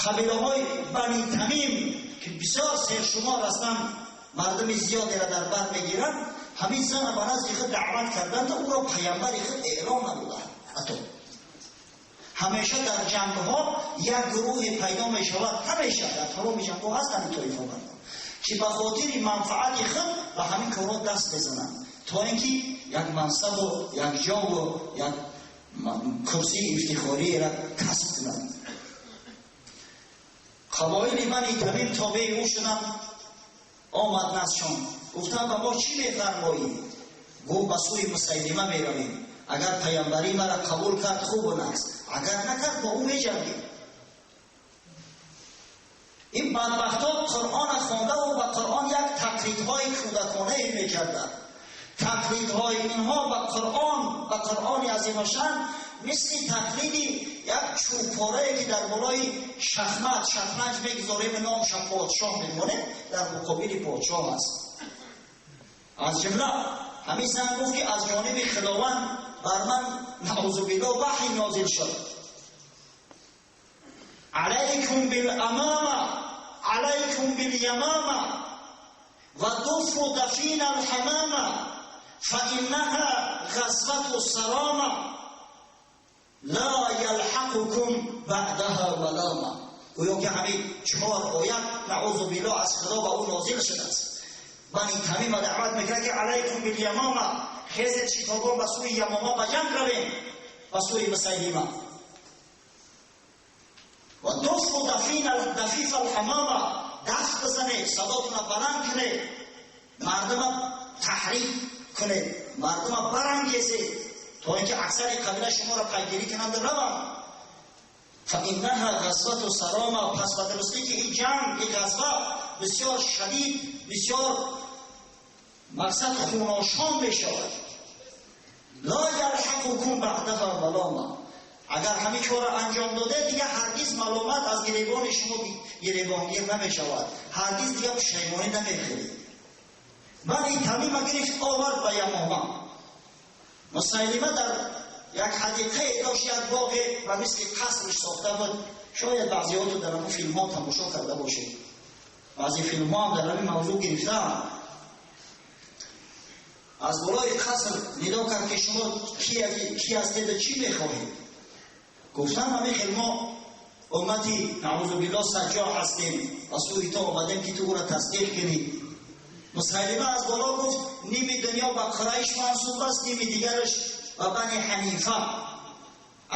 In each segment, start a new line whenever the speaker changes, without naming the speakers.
Қабилаҳои Бани Тамим ки бисёр сершумор ҳастанд, мардуми зиёдеро дар бар мегиранд, ҳамин зана ба назди худ даъват карданд, ӯро паямбари худ эълон намуданд. Ҳатто ҳамеша дар ҷангҳо як гурӯҳе пайдо мешавад, ҳамеша дар тамоми ҷангҳо ҳастанд ин тоифа мардум, ки ба хотири манфаати худ ба ҳамин корҳо даст мезананд, то ин ки як мансабу як ҷову як курсии ифтихориеро касб кунанд. Қабоили Бани Тамим тобеи ӯ шуданд. Омад наздшон, гуфтанд: ба мо чӣ мефармоӣ? Гуфт: ба сӯи Мусайлима меравем, агар паямбарӣ мара қабул кард, хубу нағз, агар накард, бо ӯ меҷангем. Ин бадбахтҳо Қуръона хондаву ба Қуръон як тақлидҳои кӯдаконае мекарданд. Тақлидҳои инҳо ба Қуръон, ба Қуръони азимашан, мисли тақлиди як чӯбпорае, ки дар болои шахмат, шатранҷ мегузорем, номша подшоҳ мемонем, дар муқобили подшоҳ аст. Аз ҷумла ҳамин зан гуфт, ки аз ҷониби Худованд бар ман, наъузу биллоҳ, ваҳй нозил шуд: алайкум биламама, алайкум билямама ва дуфу дафина алҳамама, фаиннаҳа ғазвату сарама, ла ялҳақукум баъдаҳа малама. Гӯё ки ҳамин чор оят, наъузу биллоҳ, аз Худо ба ӯ нозил шудааст. Бани Тамима даъват мекард, ки алайкум билямама, хезед, шитобон ба сӯи Ямома ба ҷанг равем, ба сӯи Мусайлима. Ва дуфу дафиф алҳамама, даф бизанед, садотона баланд кунед, мардума таҳрик кунед, мардума барангезед, то ин ки аксари қабила шуморо пайгирӣ кунанд, раванд. фаиннаҳа ғазвату сарома, пас ба дурустӣ ки ин ҷанг, ин ғазва бисёр шадид, бисёр мақсад хуношон мешавад. ла ялҳақукум баъдаҳа малома, агар ҳамин корро анҷом доде, дигар ҳаргиз маломат аз гиребони шумо гиребонгир намешавад, ҳаргиз дигар пушаймонӣ намехӯред. Бани Тамима гирифт, овард ба Ямома. Мусайлима дар як ҳадиқае дошт, як боғе ба мисли қасрш сохта буд. Шояд баъзеҳоту дар ҳамун филмҳо тамошо карда бошед, баъзе филмҳо ҳам дар ҳамин мавзӯъ гирифтаам. Аз болои қаср нидо кард, ки шумо ки ҳастеду чӣ мехоҳед? Гуфтам: ҳамин хел мо уммати, наъузу биллоҳ, Саҷҷоҳ ҳастем, ба сӯи ту омадем, ки ту ӯро тасдиқ кунӣ. Мусайлима аз боло гуфт: ними дунё ба Қурайш мансуб аст, ними дигараш ба Бани Ҳанифа.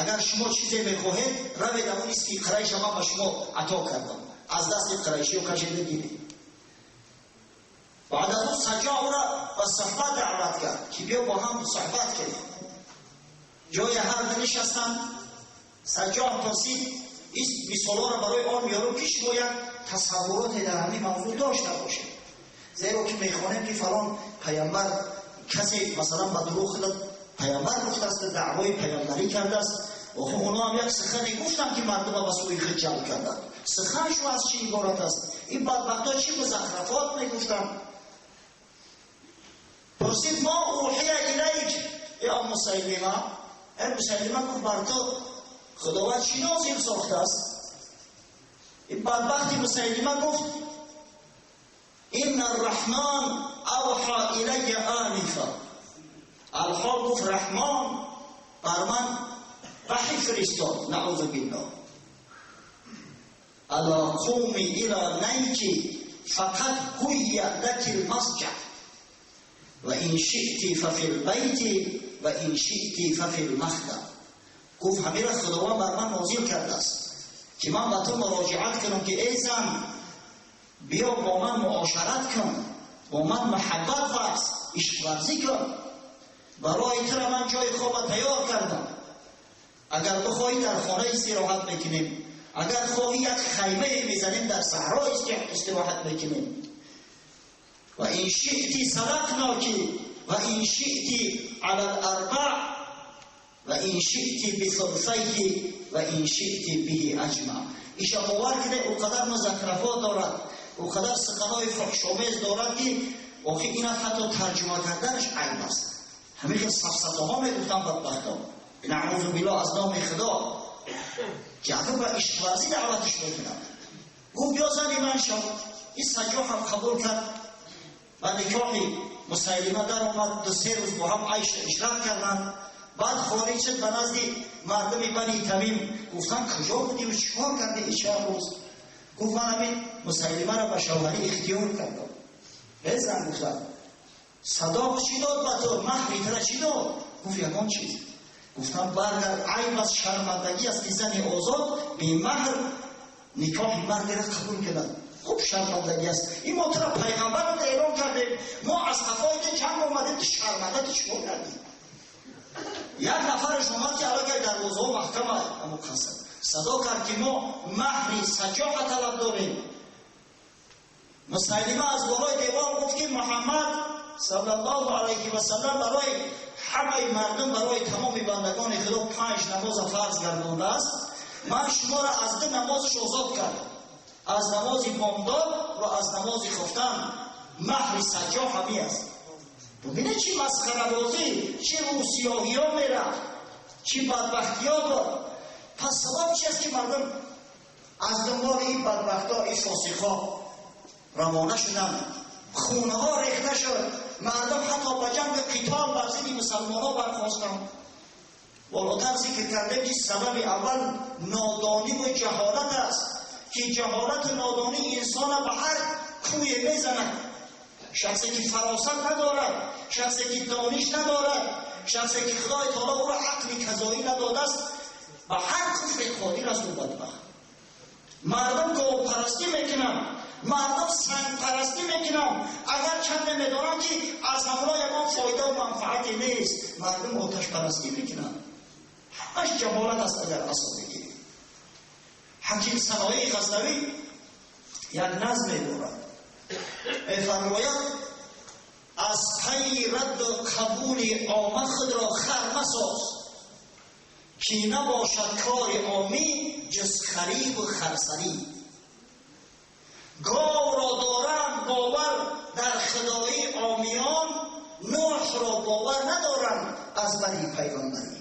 Агар шумо чизе мехоҳед, равед, ҳамон нисфи Қурайша ман ба шумо ато кардам, аз дасти қурайшиё кашида гиред. Баъд аз ӯ Саҷҷоҳ ӯро ба суҳбат даъват кард, ки биё, бо ҳам суҳбат кунем. Ҷои ҳар ду нишастанд. Саҷҷоҳ пурсид, ин мисолҳоро барои он меорам, ки шумо як тасаввуроте дар ҳамин мавзӯъ дошта бошед, зеро ки мехонем, ки фалон паямбар, касе масалан ба дурӯғ худат паямбар гуфтааст, даъвои паямбарӣ кардааст. Охи онҳо ҳам як сухане гуфтанд, ки мардума ба сӯи худ ҷалб карданд. Суханшо аз чӣ иборат аст? Ин бадбахтҳо чӣ музахрафот мегуфтанд? Пурсид: ма ӯҳия илайк ё Мусайлима? Э Мусайлима, гуфт, бар ту Худованд чӣ нозил сохтааст? Ин бадбахти Мусайлима гуфт: инна арраҳман авҳа илайя анифа. Алҳол гуфт: Раҳмон бар ман ваҳй фиристод, наъузу биллоҳ: ала қуми ила найки, фақад ҳуйя лаки лмасҷад, ва ин шиъти фафи лбайти, ва ин шиъти фафи лмахда. Гуфт: ҳамира Худованд бар ман нозил кардааст, ки ман ба ту муроҷиат кунам, ки эй зан, биё, бо ман муошарат кун, бо ман муҳаббат варз, ишқварзӣ кун. Барои тура ман ҷои хоба тайёр кардам. Агар бихоҳӣ, дар хона истироҳат мекунем, агар хоҳӣ, як хаймае мезанем, дар саҳро истироҳат мекунем. ва ин шиъти салакноки, ва ин шиъти ала ларбаъ, ва ин шиъти бисулсайҳи, ва ин шиъти биҳи аҷма. Иша бовар кунед, ӯ қадар музахрафот дорад, ӯ қадар суханҳои фуҳшомез дорад, ки охи ина ҳатто тарҷума карданаш айб аст. Ҳамин хел сафсатаҳо мегуфтанд бадбахтон, наъузу биллоҳ, аз номи Худо. ки акнун ба ишқварзӣ даъваташ мекунад. Гуфт биё зани ман шав. Ин Саҷоҳ ҳам қабул кард, ба никоҳи Мусайлима даромад. 2-3 рӯз бо ҳам айшу ишрат карданд. Баъд хориҷ шуд ба назди мардуми Бани Тамим. Гуфтанд куҷо будӣ ва чикор кардӣ ин чанд рӯз? Гуфт ман ҳамин Мусайлимаро ба шавҳарӣ ихтиёр кардам. Безан гуфтанд садоқ чӣ дод ба ту? Маҳри тура чӣ дод? Гуфт ягон чиз. Гуфтанд баргард, айб аст, шармандагӣ аст ки зани озод бемаҳр никоҳи мардеро қабул кунад. Хуб шармандагӣ аст. Ин мо тура пайғамбарро эълон кардем, мо аз қафои ту ҷанг омадем, ту шарманда, ту чикор кардӣ? Як нафараш омад ки аллакай дарвозаҳо маҳкам амо қаср садо кард ки мо маҳри Саҷоҳа талаб дорем. Мусайлима аз болои девор гуфт ки Муҳаммад саллаллоҳу алайҳи васаллам барои ҳамаи мардум, барои тамоми бандагони Худо 5 намоза фарз гардондааст. Ман шуморо аз 2 намозаш озод кардам, аз намози бомдод ва аз намози хуфтан. Маҳри Саҷоҳ ҳамин аст. Бубинед чӣ масхарабозӣ, чӣ рӯсиёҳиҳо мерафт, чӣ бадбахтиҳо дод. Пас сабаб чи аст ки мардум аз дунболи ин бадбахтҳо, ин фосиқҳо равона шуданд? Хунҳо рехта шуд, мардум ҳатто ба ҷанги қитол бар зидди мусалмонҳо бархостанд. Болотар зикр кардем ки сабаби аввал нодонӣ ва ҷаҳолат аст, ки ҷаҳолату нодонӣ инсона ба ҳар кӯе мезанад. Шахсе ки фаросат надорад, шахсе ки дониш надорад, шахсе ки Худои таоло ӯро ақли казоӣ надодааст, ба ҳар куфре қодир аст ӯ бадбахт. Мардум говпарастӣ мекунанд, мардум сангпарастӣ мекунанд, агар чанде медонанд ки аз ҳамроҳ ягон фоида ва манфаате нест. Мардум оташпарастӣ мекунанд. Ҳамаш ҷаҳолат аст агар асл бигирем. Ҳаким Саноии Ғазнавӣ як назм медорад, мефармояд аз пайи радду қабули омма худро хар масоз, ки набошад кори омӣ ҷуз хариву харсарӣ. Говро дорам бовар дар худои омиён, Нӯҳро бовар надорам аз бари пайғамбарӣ.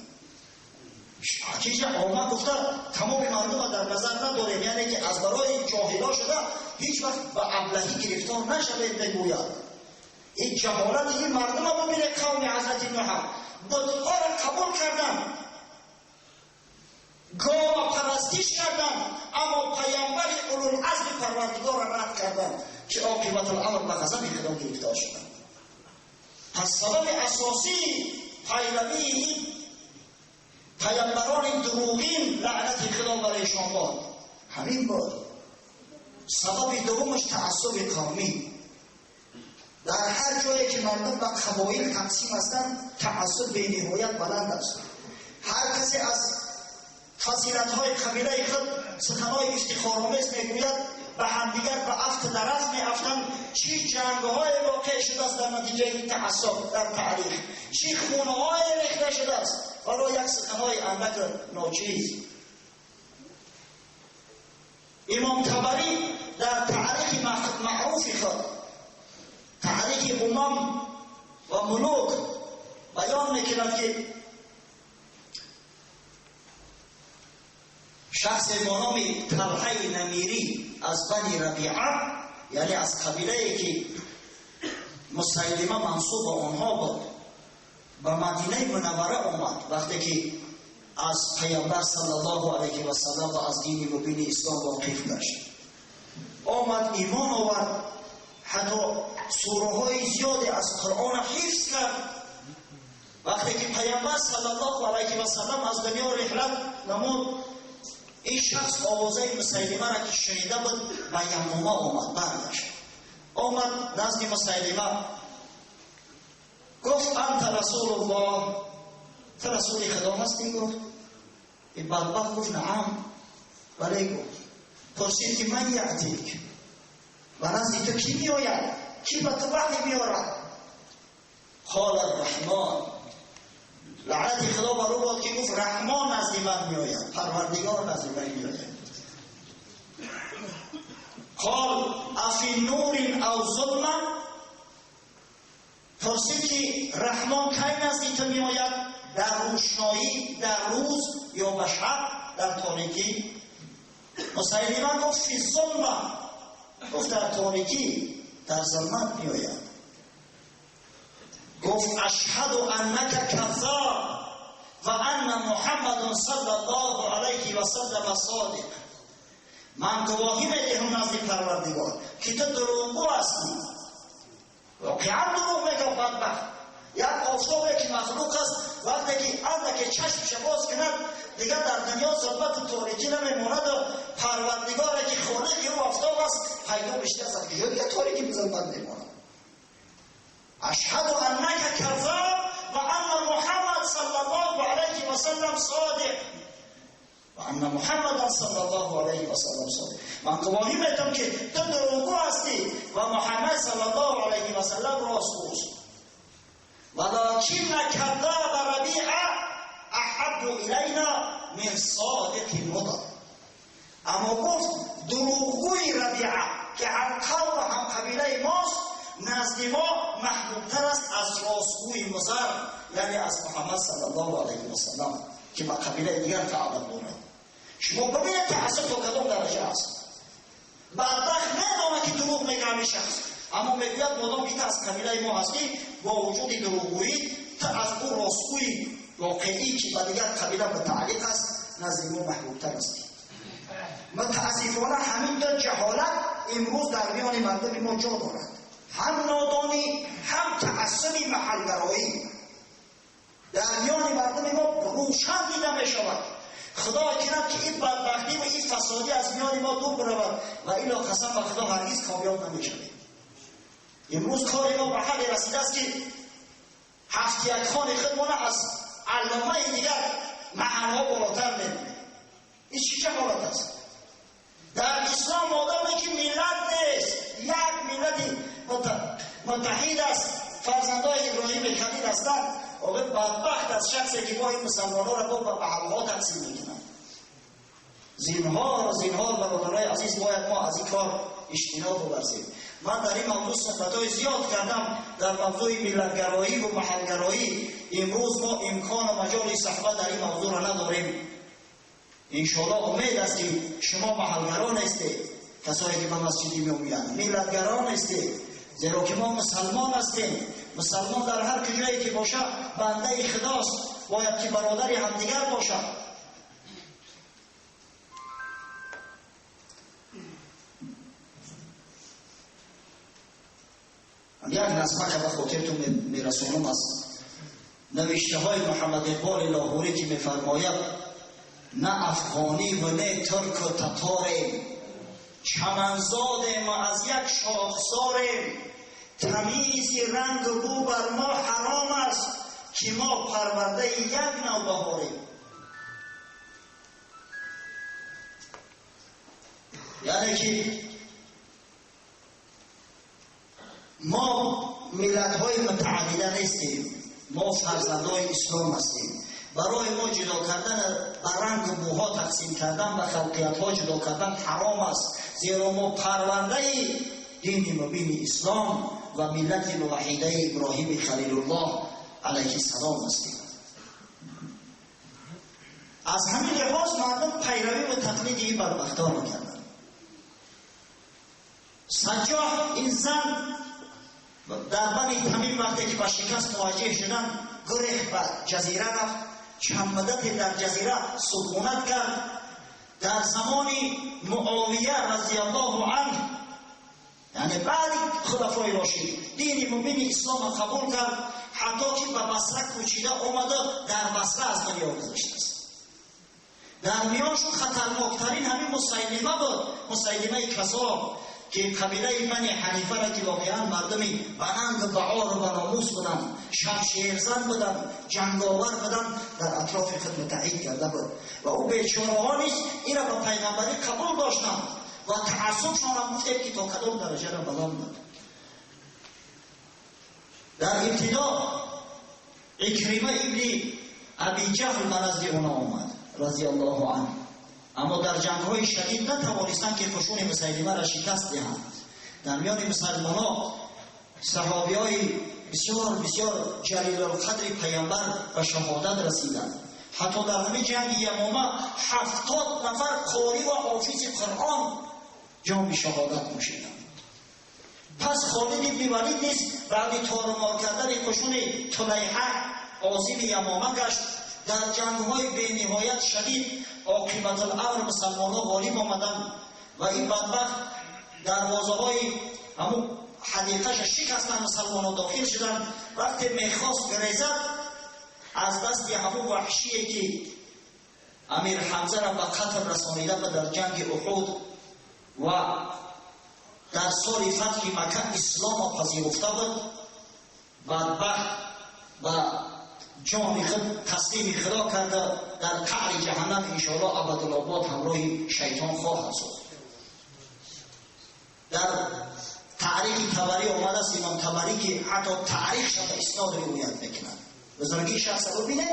Ҳақиқа омма гуфта тамоми мардума дар назар надорем, яъне ки аз барои ҷоҳило шуда ҳеҷ вақт ба аблаҳӣ гирифтор нашавед мегӯяд. Ин ҷаҳолати ин мардума бубинед, қавми ҳазрати Нӯҳ бутҳоро қабул карданд, гова парастиш карданд, аммо пайғамбари улулазми Парвардигорро рад карданд, ки оқибатуламр ба ғазаби Худо гирифтор шуданд. Пас сабаби асосии пайравии ин пайғамбарони дурӯғин, лаънати Худо бар эшон бод, ҳамин буд. Сабаби дуввумаш таассуби қавмӣ. Дар ҳар ҷое ки мардум ба қабоил тақсим ҳастанд, таассуб бениҳоят баланд аст. Ҳар касе аз фазилатҳои қабилаи худ суханҳои ифтихоромез мегӯяд, ба ҳамдигар ба афт дарахт меафтанд. Чӣ ҷангҳое воқеъ шудааст дар натиҷаи ин таассуб дар таърих, чӣ хунҳое рехта шудааст барои як суханҳои андак ночиз. Имом Табарӣ дар таърихи маъруфи худ, таърихи умам ва мулук, баён мекунад ки шахсе бо номи Талҳаи Намирӣ аз Бани Рабиа, яъне аз қабилае ки Мусайлима мансуб ба онҳо буд, ба Мадинаи Мунаввара омад. Вақте ки аз пайғамбар саллаллоҳу алайҳи васаллам ва аз дини мубини ислом воқиф гашт, омад, имон овард, ҳатто сураҳои зиёде аз Қуръонро ҳифз кард. Вақте ки пайғамбар саллаллоҳу алайҳи васаллам аз дунё риҳлат намуд, ин шахс овозаи Мусайлимаро ки шунида буд, ба Ямома омад, баргашт, омад назди Мусайлима, гуфт анта расулуллоҳ, ту расули Худо ҳастӣ? Гуфт. Ин бадбахт гуфт наам, бале. Гуфт. Пурсид ки ман яътик, ба назди ту кӣ меояд, кӣ ба ту ваҳй меорад? Қола Раҳмон. Лаънати Худо бар ӯ бод ки гуфт Раҳмон назди ман меояд, Парвардигор назди ман меояд. Қол афи нурин ав зулма, пурсид ки Раҳмон кай назди ту меояд, дар рӯшноӣ, дар рӯз ё ба шаб, дар торикӣ. Мусайлима гуфт фи зулма, гуфт дар торикӣ, дар зулмат меояд. Гуфт ашҳаду аннака каззоб ва анна Муҳаммадан саллаллоҳу алайҳи ва саллам содиқ. Ман гувоҳӣ медиҳам назди Парвардигор ки ту дурӯғгӯ ҳастӣ. Воқеан дурӯғ мегӯяд бадбахт. Як офтобе ки махлуқ аст, вақте ки андаке чашмша боз кунад, дигар дар дунё зулмату торикӣ намемонад ва Парвардигоре ки холиқи ӯ офтоб аст пайдо мешавад, аз куҷо дигар торикӣ ба зулмат мемонад? Ашҳаду аннака каззоб ва анна Муҳаммад саллаллоҳу алайҳи ва саллам содиқ. Ва анна Муҳаммадан саллаллоҳу алайҳи ва саллам содиқ. Ман гувоҳӣ медиҳам ки ту дурӯғгӯ ҳастӣ ва Муҳаммад саллаллоҳу алайҳи ва саллам ростгӯст. ولكن كذاب ربيعة أحب إلينا من صادق مضر. اما گفت دروغگوی ربیعه که هم قوم و هم قبیله ماست نزد ما محبوبتر است از راستگوی مضر، یعنی از محمد صلی الله علیه و سلم که با قبیله دیگر تعلق دارد. شما ببینید تعصب تا کدام درجه است. بدبخت ندانه که دروغ میگه همین شخص، اما میگوید مادام که از قبیله ما هستی با وجود دروغگویی تا از او راستگویی واقعی که با دیگر قبیله متعلق است نزد ما محبوبتر هستی. متاسفانه همین دو جهالت امروز در میان مردم ما جا دارد، هم نادانی هم تعصب محلگرایی در میان مردم ما روشن دیده می شود. خدا کند که این بدبختی و این فسادی از میان ما دور برود و الا قسم به خدا هرگز کامیاب نمیشویم. امروز کار ما به حد رسیده است که هفت یک خان خودمان از علامه دیگر محلها بالاتر میمونه. این چه حالت است؟ در اسلام آدمی که ملت نیست، یک ملت متحد است، فرزندای ابراهیم خلیل هستند. آقای بدبخت از شخصی که با این مسلمان‌ها را با محلها تقسیم میکنند. زینهار زینهار برادرای عزیز، باید ما از این کار اجتناب بورزیم. من در این موضوع صحبت‌های زیاد کردم، در موضوع ملت‌گرایی و محل‌گرایی. امروز ما امکان و مجال صحبت در این موضوع را نداریم. انشاءالله امید است که شما محل‌گرا نیستید، کسایی که به مسجد می‌آیند ملت‌گرا نیستید، زیرا که ما مسلمان هستیم. مسلمان در هر کجایی که باشه بنده خداست، باید که برادر همدیگر باشد. یک نظمه که به خاطرتون میرسونم از نوشته های محمد اقبال لاهوری که میفرماید نه افغانی و نه ترک و تتاریم، چمنزادیم و از یک شاخساریم، تمیز رنگ و بو بر ما حرام است که ما پرورده یک نوبهاریم. یعنی که ما ملت‌های متعدده نیستیم، ما فرزندهای اسلام هستیم. برای ما جدا کردن به رنگ و بوها تقسیم کردن، به خلقیت‌ها جدا کردن حرام است، زیرا ما پرورده دین مبین اسلام و ملت موحده ابراهیم خلیل الله علیه السلام هستیم. از همین لحاظ مردم پیروی و تقلید این بدبختان را کردند. سجاح این زن در بنی تمیم وقتی که با شکست مواجه شدن گریخت به جزیره رفت، چند مدت در جزیره سکونت کرد. در زمان معاویه رضی الله عنه، یعنی بعد خلفای راشد، دین مبین اسلام قبول کرد، حتی که به بصره کوچیده آمده در بصره از دنیا گذشته است. در میانشون خطرناکترین همین مسیلمه بود، مسیلمه کذاب که قبیله بنی حنیفه را که واقعا مردمی بننگ و بعار و بناموس بودند، شمشیرزن بودند، جنگاور بودند، در اطراف خود متحد کرده بود و او بیچاره ها نیز این را به پیغمبری قبول داشتند و تعصبشان هم گفتیم که تا کدام درجه را بلند بود. در ابتدا عکرمه ابن ابی جهل به نزد اونا آمد رضی الله عنه، اما در جنگ‌های شدید نتوانستند که قشون مسیلمه را شکست دهند. در میان مسلمان‌ها صحابی‌های بسیار بسیار جلیل القدر پیامبر به شهادت رسیدند. Ҳатто дар ҳамин ҷанги Ямома 70 нафар қорӣ ва ҳофизи Қуръон ҷоми шаҳодат нӯшиданд. Пас Холид ибни Валид низ баъди торумор кардани қушуни Тулайҳа озими Ямома гашт. Дар ҷангҳои бениҳоят шадид оқибатуламр мусалмонҳо ғолиб омаданд ва ин бадбахт дарвозаҳои ҳамун ҳадиқаша шикастанд, мусалмонҳо дохил шуданд. Вақте мехост грезад, аз дасти ҳамун ваҳшие ки Амир Ҳамзаро ба қатл расонида буд дар ҷанги Уҳуд ва дар соли фатҳи Макка исломро пазируфта буд, бадбахт ба ҷони худ таслими Худо карда, дар қаъри ҷаҳаннам иншоаллоҳ абадулобод ҳамроҳи шайтон хоҳад сохт. Дар таърихи Табарӣ омадааст, Имом Табарӣ ки ҳатто таърихша ба иснод ривоят мекунад. Бузургии шахса бубинед,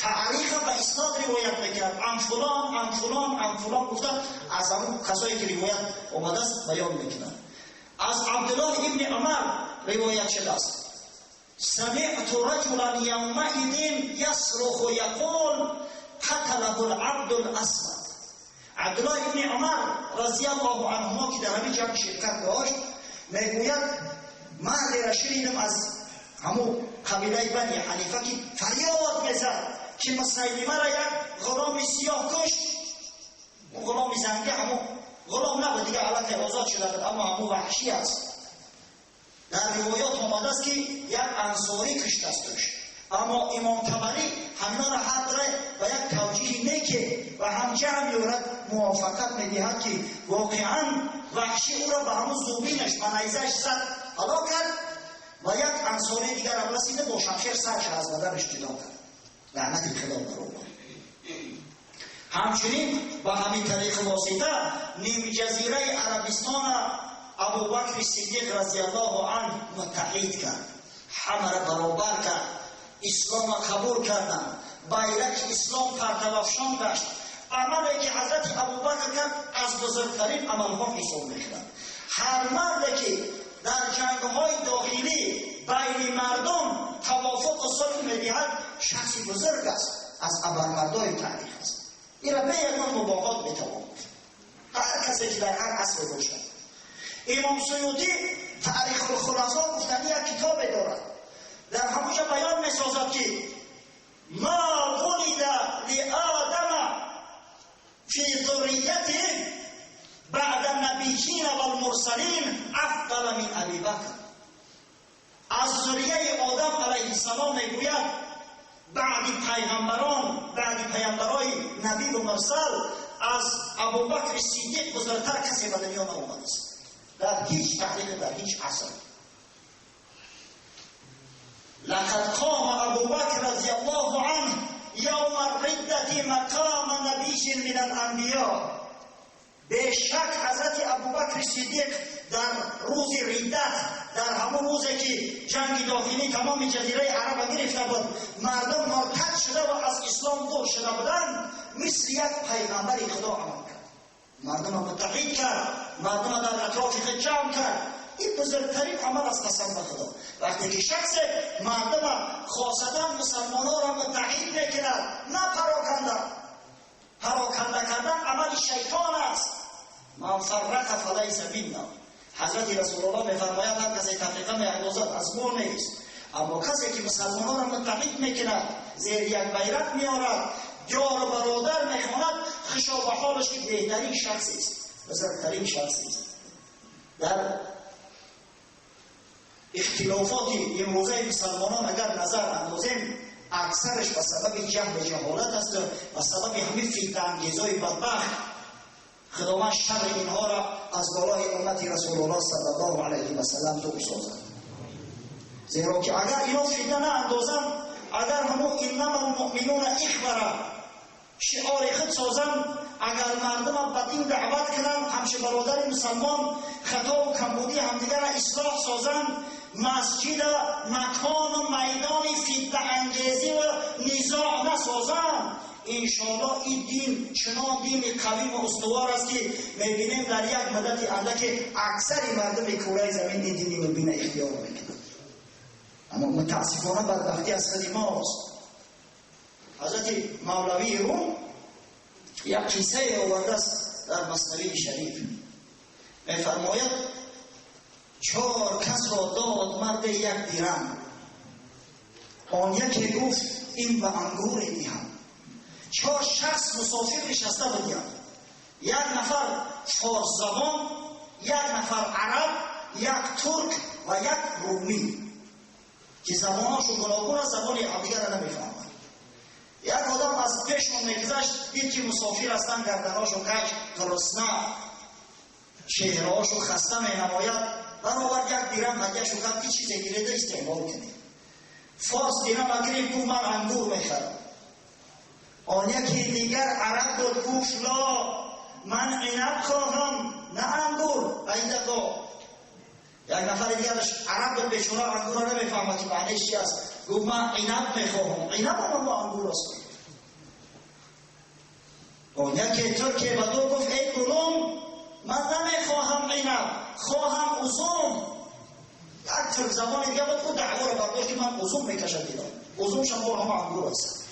таъриха ба иснод ривоят мекунад. Ан фулон, ан фулон, ан фулон гуфта аз ҳамун касое ки ривоят омадааст баён мекунад. Аз Абдуллоҳ ибни Умар ривоят шудааст: سمعت رجلا يومئذ يصرخ يقول قتله العبد الاسود. عبدالله ابن عمر رضی الله عنهما که در همین جنگ شرکت داشت میگوید مردی را شنیدم از همون قبیله بنی حنیفه که فریاد میزد که مسیلمه را یک غلام سیاه کشت. اون غلام زنگه همون غلام نبود دیگه، الکی آزاد شده بود، اما همون وحشی است. در روایات آمده است که یک انصاری کشت استش، اما امام طبری همینا را هر به یک توجیه نیکه و هم جمع میورد موافقت میدهد که واقعا وحشی او را به همون زوبینش و نیزش زد هلاک کرد و یک انصاری دیگر هم رسیده با شمشیر سرش از بدنش جدا کرد. لعنت خدا بر او. همچنین با همین طریق واسطه نیم جزیره عربستان ابوبکر صدیق رضی الله عنه متحد کرد، همه را برابر کرد، اسلام را قبول کردند، بیرق اسلام پرتوافشان گشت. عملی که حضرت ابوبکر کرد از بزرگترین عملها حساب میشود. هر مردی که در جنگ‌های داخلی بین مردم توافق و صلح می‌دهد شخصی بزرگ است، از ابرمردای تاریخ است. این را به یکان مباهات می‌توان گفت، هر کسی که در هر عصر باشد. امام سیوطی تاریخ الخلفا گفتنی یک کتاب دارد، در همونجا بیان می‌سازد که ما ولد لآدم فی ذریته بعد النبیین والمرسلین افضل من ابی بکر. از ذریه آدم علیه السلام میگوید بعد پیغمبران، بعد پیامبرای نبی و مرسل، از ابوبکر صدیق بزرگتر کسی به دنیا نیامده است در هیچ تحریق، در هیچ عصر. لقد قام ابوبکر رضی الله عنه یوم الردة مقام نبی من الانبیاء. به شک حضرت ابوبکر صدیق در روز ردت، در همون روزی که جنگ داخلی تمام جزیره عرب گرفته بود، مردم مرتد شده و از اسلام دور شده بودند، مثل یک پیغمبر خدا عمل کرد، مردم را متحد کرد، مردم را در اطراف خود جمع کرد. این بزرگترین عمل از قسم به خدا. وقتی که شخص مردم خاصتا مسلمان را متحد میکند، نه پراکنده. پراکنده کردن عمل شیطان است. من فرق فلیس منا. حضرت رسول الله میفرماید هر کسی تفریقه میاندازد از ما نیست، اما کسی که مسلمان را متحد میکند، زیر یک بیرق میآورد، یار و برادر میخواند، خوشا به حالش که بهترین شخص است، بزرگترین شخص است. در اختلافات امروزه مسلمانان اگر نظر اندازیم، اکثرش به سبب جهل و جهالت است و به سبب همین فتنه انگیزهای بدبخت. خداوند شر اینها را از بالای امت رسول الله صلی الله علیه و سلم دور سازد. زیرا که اگر اینا فتنه اندازند، اگر همون انما المؤمنون اخوه را شعار خود سازند، اگر مردم به دین دعوت کنند، همچه برادر مسلمان خطا و کمبودی همدیگر را اصلاح سازند، مسجد مکان و میدان فتنه انگیزی و نزاع نسازند، انشاءالله این دین چنان دین قوی و استوار است که میبینیم در یک مدت اندک اکثر مردم کره زمین این دین مبین اختیار میکنند. اما متاسفانه بدبختی از خود ماست. Ҳазрати Мавлавии Рум як қиссае овардааст дар Маснавии Шариф. Мефармояд: чор касро дод марде як дирам, он яке гуфт ин ба ангуре диҳам. Чор шахс мусофир нишаста буданд. Як нафар форсзабон, як нафар араб, як турк ва як румӣ, ки забонҳошон гуногун аст, забони ҳамдигарро намефаҳманд. Як одам аз пешон мегузашт, дид ки мусофир ҳастанд, гарданҳошон каҷ, гурусна, чеҳраҳошон хаста менамояд. Баровард як дирам ҳадияшон кард, ки чизе гиреда истеъмол кунед. Форс дирама гирифт, гуфт ман ангур мехарам. Он яке дигар араб буд, гуфт ла, ман инаб хоҳам, на ангур. Айдако як нафари дигараш араб буд, бечора ангурро намефаҳмад ки маъниш чи аст. Гуфт ман инаб мехоҳам, инаб ҳам бо ангур аст. Он яке турке ба ду гуфт эй гулум, ман намехоҳам инаб, хоҳам узум. Як турк забони дига буд, ӯ даъворо бардошт ки ман узум мекашам, дидам узумшам бо ҳама ангур аст.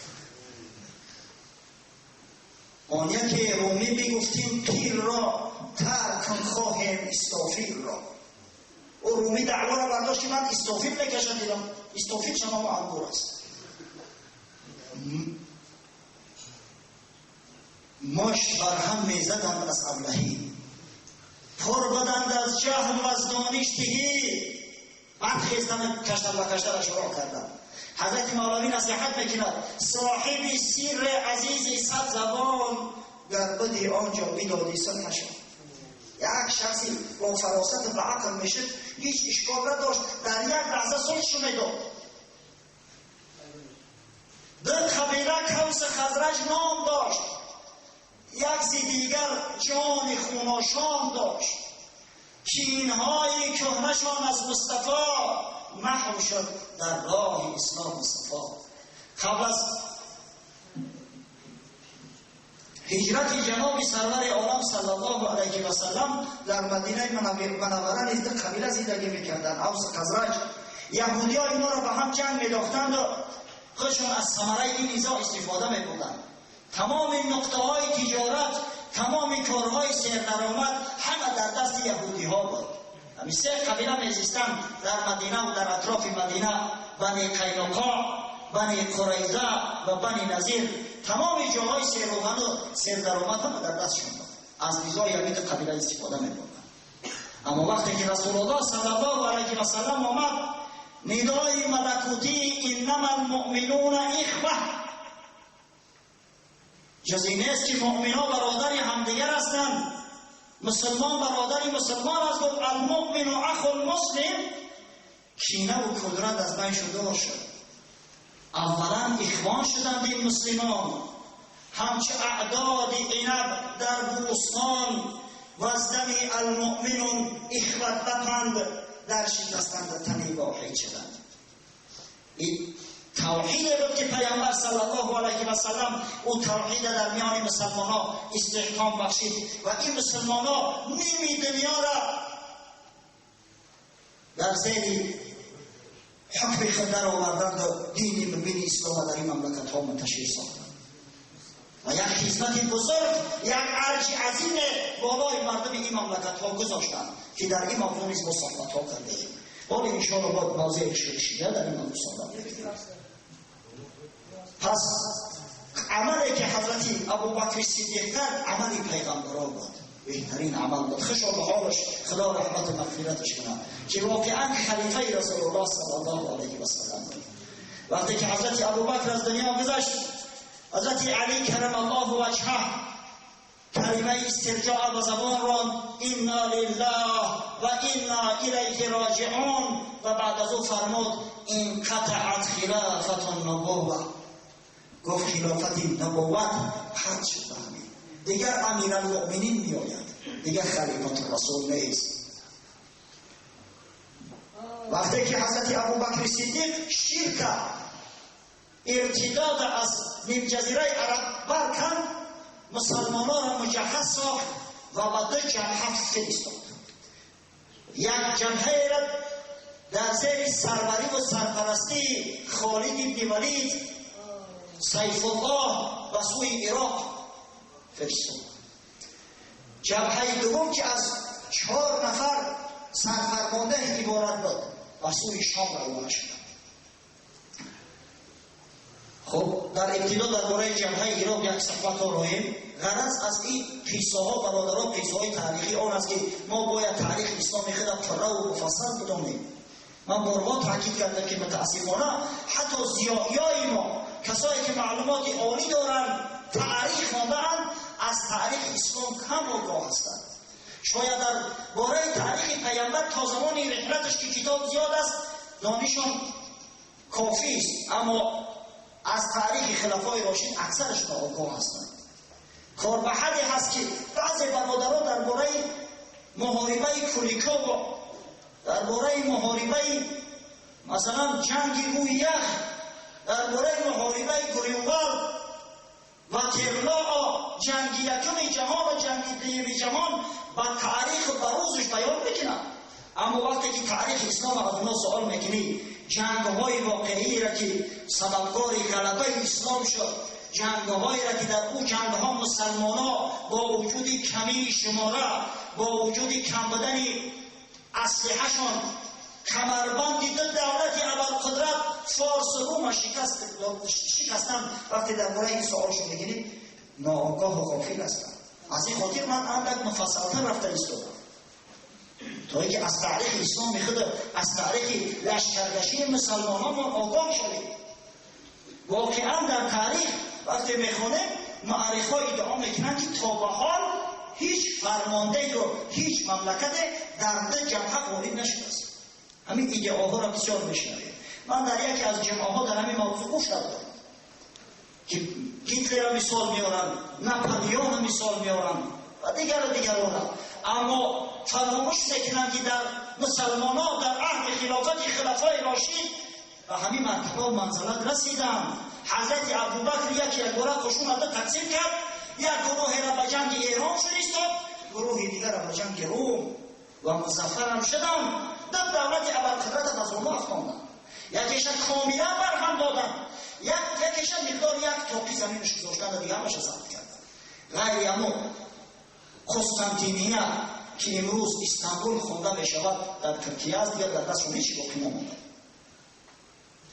Он яке румӣ бигуфтим пирро тарк кун, хоҳем истофилро. Ӯ румӣ даъворо бардошт ки ман истофил мекашам, дидам истофилшам ҳама ангур аст. Мушт бар ҳам мезаданд аз аблаҳӣ, пур буданд аз ҷаҳл ва аз дониш тиҳӣ. Баъд хестан каштан ба каштара шурӯъ карданд. Ҳазрати Мавлавӣ насиҳат мекунад: соҳиби сирри азизи сад забон, гар буди он ҷо бидоди сулҳашон. Як шахси бо фаросат ба ақл мешуд, ҳеҷ ишкол надошт, дар як лаҳза сулҳшо медод. Ду қабила Кавс Хазраҷ ном дошт, як зи дигар ҷони хуношом дошт. Кینهای کهنه‌شان از مصطفی محو شد در راه اسلام و صفا. قبل از هجرت جناب سرور عالم صلی الله علیه و سلم در مدینه منوره نیز دو قبیله زندگی میکردند، اوس و خزرج. یهودی‌ها اینا را به هم جنگ می‌داختند و خودشان از ثمره این نزاع استفاده می‌بردند. تمام نقطه‌های تجارت، تمام کارهای سردرآمد همه در دست یهودی‌ها بود. همین سه قبیله میزیستند در مدینه و در اطراف مدینه: بنی قینقاع، بنی قریظه و بنی نظیر. تمام جاهای سیروغن و سردرآمد همه در دستشون بود. از نزاع همین دو قبیله استفاده می‌بردند. اما وقتی که رسول الله صلی الله علیه و سلم آمد، ندای ملکوتی انما المؤمنون اخوه، جز این نیست که مؤمن‌ها برادر همدیگر هستند، مسلمان برادر مسلمان است. گفت المؤمن اخو المسلم. کینه و کدرت از بین شده شد. اولا اخوان شدند این مسلمان، همچه اعداد عنب در بوستان، و از دم المؤمنون اخوت بپند، در شکستند تنی واحد شدند. این توحید بود که پیامبر صلی الله علیه و سلم او توحید در میان مسلمان ها استحکام بخشید و این مسلمان ها نیمی دنیا را در زیر حکم خود در آوردند و دین مبین اسلام در این مملکت ها منتشر ساختند و یک خدمت بزرگ، یک ارج عظیم بالای مردم این مملکت ها گذاشتند که در این موضوع نیز ما صحبت ها کرده ایم. ولی انشاءالله باید موضوع شده در این موضوع صحبت کنیم. پس عملی که حضرت ابوبکر صدیق کرد عمل پیغمبران بود، بهترین عمل بود. خوشا به حالش، خدا رحمت و مغفرتش کنه که واقعا خلیفه رسول الله صلی الله علیه و سلم بود. وقتی که حضرت ابوبکر از دنیا گذشت، حضرت علی کرم الله وجهه کلمه استرجاع به زبان راند: انا لله و انا الیه راجعون. و بعد از او فرمود: انقطعت خلافت النبوه. گفت خلافت نبوت قطع شد به همین، دیگر امیرالمؤمنین میآید، دیگر خلیفت رسول نیست. وقتی که حضرت ابوبکر صدیق شرک ارتداد از نیم جزیره عرب برکند، مسلمانان را مجهز ساخت و به دو جبهه فرستاد. یک جبهه را در زیر سروری و سرپرستی خالد بن ولید Сайфуллоҳ ба сӯи Ироқ фиристод. Ҷабҳаи дуввум ки аз 4 нафар сарфармондаҳ иборат буд ба сӯи Шом равона шуданд. Хуб, дар ибтидо дар бораи ҷабҳаи Ироқ як суҳбат роем. Ғараз аз ин қиссаҳо, бародарон, қиссаҳои таърихӣ он аст ки мо бояд таърихи исломи худро пурра ва муфассал бидонем. Ман борҳо таъкид кардам ки мутаассифона ҳатто зиёиёи мо, касое ки маълумоти олӣ доранд, таърих хондаанд, аз таърихи ислом кам огоҳ ҳастанд. Шояд дар бораи таърихи паямбар то замони реҳлаташ ки китоб зиёд аст донишон кофист, аммо аз таърихи хилафои рошид аксараш ноогоҳ ҳастанд. Кор ба ҳадде ҳаст ки баъзе бародарон дар бораи муҳорибаи Куликово, дар бораи муҳорибаи масалан ҷанги рӯи ях, дар бораи муҳорибаи Грюнвалд ва Терлоо, ҷанги якуми ҷаҳон ва ҷанги дуюми ҷаҳон ба таъриху ба рӯзаш баён мекунанд. Аммо вақте ки таърихи ислом аз онҳо суол мекунӣ, ҷангҳои воқеиро ки сабабгори ғалабаи ислом шуд, ҷангҳоеро ки дар ӯ ҷангҳо мусалмонҳо бо вуҷуди камии шумора, бо вуҷуди кам будани аслиҳашон камарбанди ду давлати абарқудрат Форс ва Рума шикастанд, вақте дар бораи ин суолшон мекунӣ ноогоҳу ғофил ҳастанд. Аз ин хотир ман андак муфассалтар рафта истодам то инки аз таърихи исломи худ, аз таърихи лашкаркашии мусалмонҳо мо огоҳ шавем. Воқеан дар таърих вақте мехонем, муаррихҳо иддао мекунанд ки то ба ҳол ҳеҷ фармондеро, ҳеҷ мамлакате дар ду ҷабҳа ғолиб нашудааст. Ҳамин иддаоҳоро бисёр мешунавем. Ман дар яке аз ҷамъаҳо дар ҳамин мавзӯъ гуфта будам ки Гитлерро мисол меоранд, Наполеонро мисол меоранд ва дигару дигаронро, аммо фаромӯш мекунанд ки дар мусалмонҳо дар аҳди хилофати хилафои рошид ба ҳамин мартаба ва манзалат расиданд. Ҳазрати Абубакр яке якбора қушунро тақсим кард, як гурӯҳеро ба ҷанги Эрон фиристод, гурӯҳи дигарро ба ҷанги Рум ва музаффарам шуданд. Дар давлати абарқудрат ба зону афтонданд, якеша комилан барҳам доданд, якеша миқдори як тоқи заминаш гузоштанд ва дига ҳамаша забт карданд. Ғайри ҳамо Қустантиния ки имрӯз Истанбул хонда мешавад дар Туркия аст, дигар дар дастшон ҳеҷ боқӣ намонда.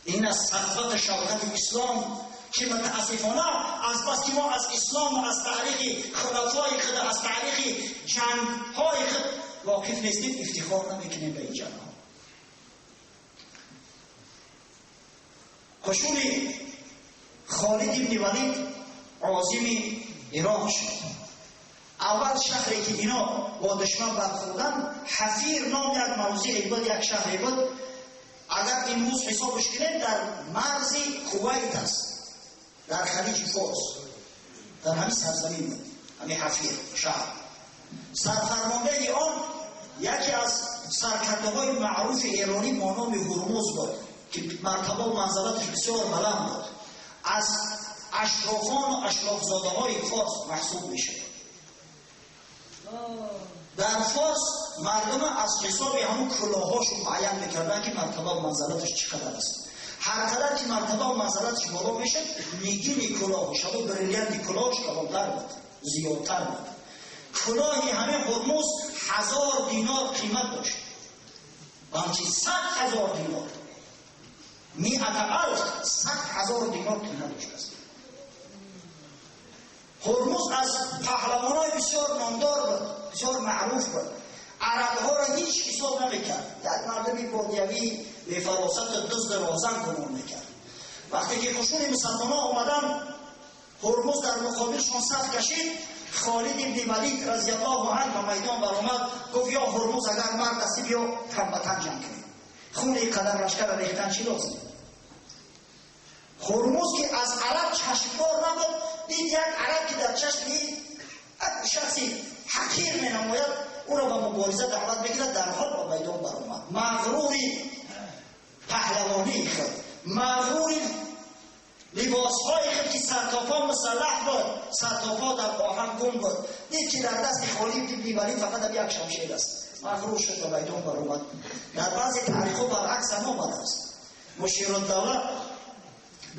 Ин аз сарвату шавкати ислом ки мутаассифона аз бас ки мо аз ислом ва аз таърихи хулафои худ, аз таърихи ҷангҳои худ воқиф нестем, ифтихор намекунем ба ин ҷангҳо. Қушуни Холид ибни Валид озими Ироқ шуд. Аввал шаҳре ки ино бо душман бархӯрданд, Ҳафир ном як мавзеъе буд, як шаҳре буд. Агар имрӯз ҳисобш кунем, дар марзи Кувайт аст, дар Халиҷи Форс, дар ҳамин сарзамин буд ҳамин Ҳафир шаҳр. Сарфармондаи он яке аз саркардаҳои маъруфи эронӣ бо номи Ҳурмуз буд ки мартаба ва манзалаташ бисёр баланд буд, аз ашрофон ва ашрофзодаҳои форс маҳсуб мешуд. Дар форс мардум аз ҳисоби ҳамун кулоҳошон муайян мекарданд ки мартаба ва манзалаташ чӣ қадар аст. Ҳар қадар ки мартаба ва манзалаташ боло мешуд, нигини кулоҳаш, ҳамун бриллианти кулоҳаш калонтар буд, зиёдтар буд. Кулоҳи ҳамин Ҳурмуз 1000 динор қимат дошт, балки 100,000 динор, 100,000, 100,000 динор қимат доштааст. Ҳурмуз аз паҳлавонҳои бисёр номдор буд, бисёр маъруф буд. Арабҳоро ҳеҷ ҳисоб намекард, як мардуми бодиявӣ бефаросату дузду розан гумон мекард. Вақте ки қушуни мусалмонҳо омаданд, Ҳурмуз дар муқобилшон саф кашид. Холид ибни Валид разияллоҳу анҳу ба майдон баромад, гуфт: ё Ҳурмуз, агар мард ҳастӣ биё тан ба тан ҷанг кунем, хуни қадар лашкарро рехтан чӣ лозим? Ҳурмуз ки аз араб чашмдор набуд, дид як араб ки дар чашми як шахси ҳақир менамояд, ӯро ба мубориза даъват мекунад, дар ҳол ба майдон баромад. Мағрури паҳлавонии худ, мағрури либосҳои худ ки сартопо мусаллаҳ буд, сартопо дар оҳан гум буд, дид ки дар дасти Холид ибни Валид фақат як шамшер аст. Мағрур шуд, ба майдон баромад. Дар баъзе таърихҳо баръакс ҳам омадааст. Мушируддавла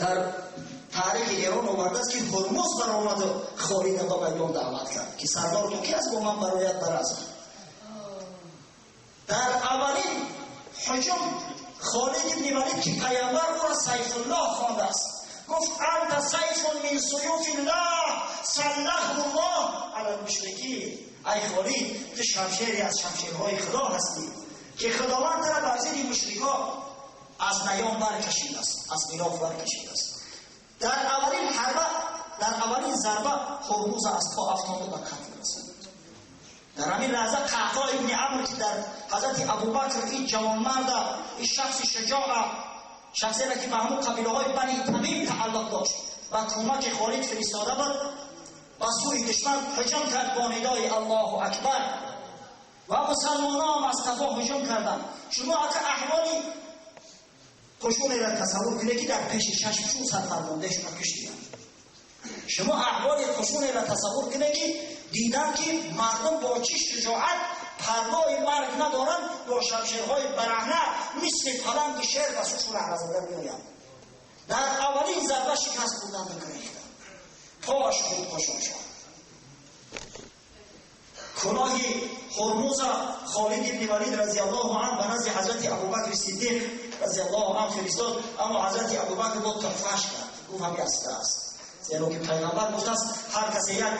Дар таърихи Эрон овардааст ки Ҳурмуз баромад Холида ба майдон даъват кард ки сардор ту ки аст бо ман барояд баразм. Дар аввалин ҳуҷум Холид ибни Валид ки пайғамбар ӯро Сайфуллоҳ хондааст, гуфт: анта сайфун мин суюфиллоҳ саллаҳуллоҳ ала мушрикин. Ай Холид, ту шамшере аз шамшерҳои Худо ҳастӣ ки Худованд туро бар зидди мушрикҳо аз наём баркашидааст, аз милоф баркашидааст. Дар аввалин ҳарба, дар аввалин зарба Ҳурмуз аз по афтода ба қатл расид. Дар ҳамин лаҳза Қаъқоъ ибни Амр ки дар ҳазрати Абубакр ин ҷавонмарда, ин шахси шуҷоа, шахсеро ки ба ҳамун қабилаҳои Бани Тамим тааллуқ дошт, ба кӯмаки Холид фиристода буд, ба сӯи душман ҳуҷум кард бо нидои Аллоҳу Акбар ва мусалмонон аз қафо ҳуҷум карданд. Шумо ака аҳволи қушунеро тасаввур кунед ки дар пеши чашмшун сарфармондаашонро куштиянд. Шумо аҳволи қушунеро тасаввур кунед ки диданд ки мардум бо чӣ шуҷоат парвои марг надоранд, бо шамшерҳои бараҳна мисли паланги шер ба сӯшун раҳзада меоянд. Дар аввалин зарба шикаст хӯрданд ва гурехтанд. Пош худ пошон шуд. Кулоҳи Ҳурмуза Холид ибни Валид разияллоҳу анҳу ба назди ҳазрати Абубакри Сиддиқ разияллоҳу анҳу фиристод, аммо ҳазрати Абубакр бо туҳфааш кард. Гуфт ҳамин аст, зеро ки пайғамбар гуфтааст ҳар касе як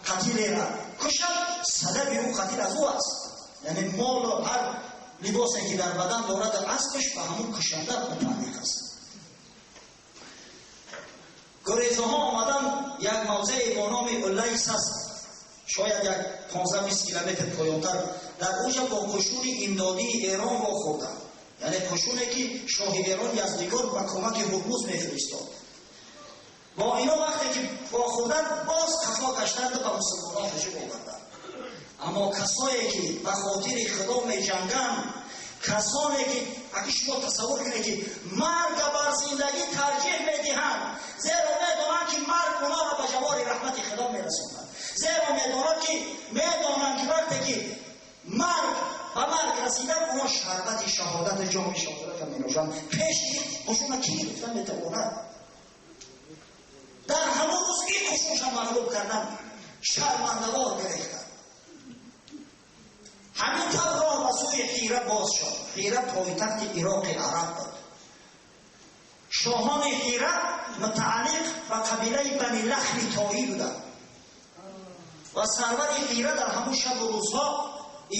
қатилеро кушад, садаби ӯ қатил аз ӯ аст. Яъне молу ҳар либосе ки дар бадан дорад аспаш ба ҳамун кушанда мутааллиқ аст. Гурезаҳо омадан як мавзее бо номи Улайс аст, шояд як 15-20 километр поёнтар. Дар онҷа бо қушуни имдодии Эрон вохӯрданд, яъне қушуне ки шоҳи Эрон Яздигор ба кӯмаки Ҳурмуз мефиристод. Бо ино вақте ки вохӯрданд, боз қафо гаштанд ба мусулмонон ҳуҷум оварданд. Аммо касое ки ба хотири Худо меҷанганд, касоне ки аги шумо тасаввур кунед ки марга бар зиндагӣ тарҷиҳ медиҳанд, зеро медонанд ки марг онҳоро ба ҷавори раҳмати Худо мерасонад, зеро медонанд ки вақте ки марг ба марг расидан, онҳо шарбати шаҳодат, ҷоми шаҳодатро менӯшанд. Пеши қушуна ки гирифта метавонад? Дар ҳамон рӯз ин қушунша мағлуб кардан, шармандавор гирехтанд. Ҳамин тавр роҳ ба сӯи Ҳира боз шуд. Ҳира пойтахти Ироқи араб буд. Шоҳони Ҳира мутааллиқ ба қабилаи Бани Лахми Тоӣ буданд ва сарвари Ҳира дар ҳамон шабу рӯзҳо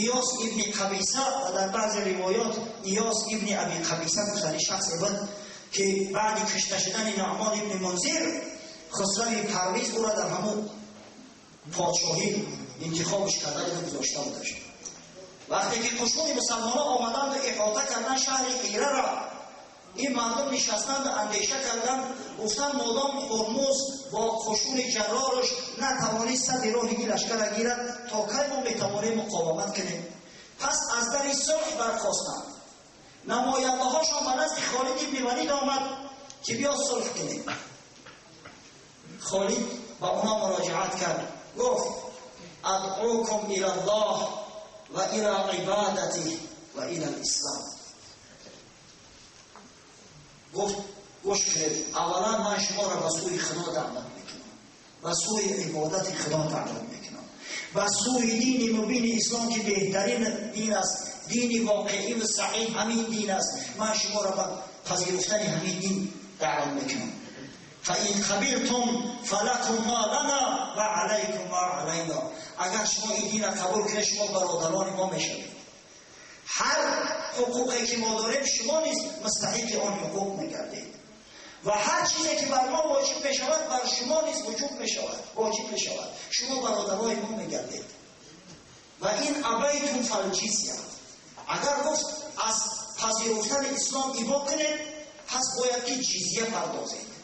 Иёс ибни Қабиса ва дар баъзе ривоёт Иёс ибни Аби Қабиса гуфтани шахсе буд ки баъди кушта шудани Нуъмон ибни Мунзир Хусрави Парвиз ӯро дар ҳамон подшоҳӣ интихобш карда гузошта будаш. Вақте ки қушуни мусалмонон омаданд ва иҳота карданд шаҳри Ҳираро, ин мардум нишастанд ва андеша карданд, гуфтанд модом Ҳурмуз бо қушуни ҷаррораш натавонист сади роҳи ин лашкарро гирад, то кай мо метавонем муқовимат кунем? Пас аз дари сулҳ бархостанд. Намояндаҳошон ба назди Холид ибни Валид омад ки биё сулҳ кунем. Холид ба онҳо муроҷиат кард, гуфт: адъукум ила Аллоҳ ва ила ибадатиҳ ва ила ислом. Гуфт: гӯш кунед, аввалан ман шуморо ба сӯи Худо даъват мекунам, ба сӯи ибодати Худо даъват мекунам, ба сӯи дини мубини ислом ки беҳтарин дин аст, дини воқеӣ ва саҳиҳ ҳамин дин аст. Ман шуморо ба пазируфтани ҳамин дин даъват мекунам. فإن قبلتم فلكم ما لنا وعليكم ما علينا. اگر شما این دین را قبول کنید شما برادران ما میشوید. هر حقوقی که ما داریم شما نیز مستحق آن حقوق میگردید و هر چیزی که بر ما واجب میشود بر شما نیز واجب میشود. شما برادرای ما میگردید. و این ابیتم فالجزیه. اگر گفت از پذیرفتن اسلام ایبا کنید پس باید که جزیه پردازید.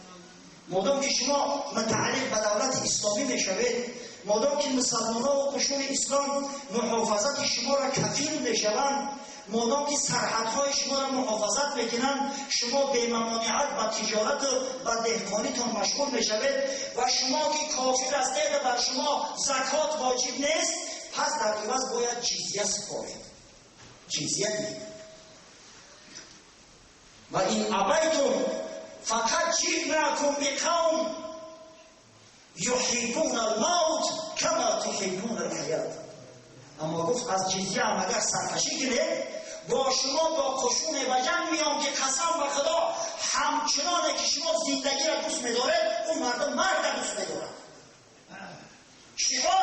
مادام که شما متعلق به دولت اسلامی میشوید، مادام که مسلمان ها و قشون اسلام محافظت شما را کفیل میشوند، مادام که سرحدهای شما را محافظت میکنند، شما به ممانعت و تجارت و دهقانیتان مشغول میشوید و شما که کافر هستید بر شما زکات واجب نیست، پس در عوض باید جزیه سپارید، جزیه دهید. و این ابیتم فقط جئناکم بقوم یحبون الموت کما تحبون الحیات. اما گفت از جزیه هم اگر سرکشی کنید با شما با قشون و جنگ میام که قسم به خدا همچنانه که شما زندگی را دوست می‌دارید اون مردم مرگ را دوست می‌دارند. شعار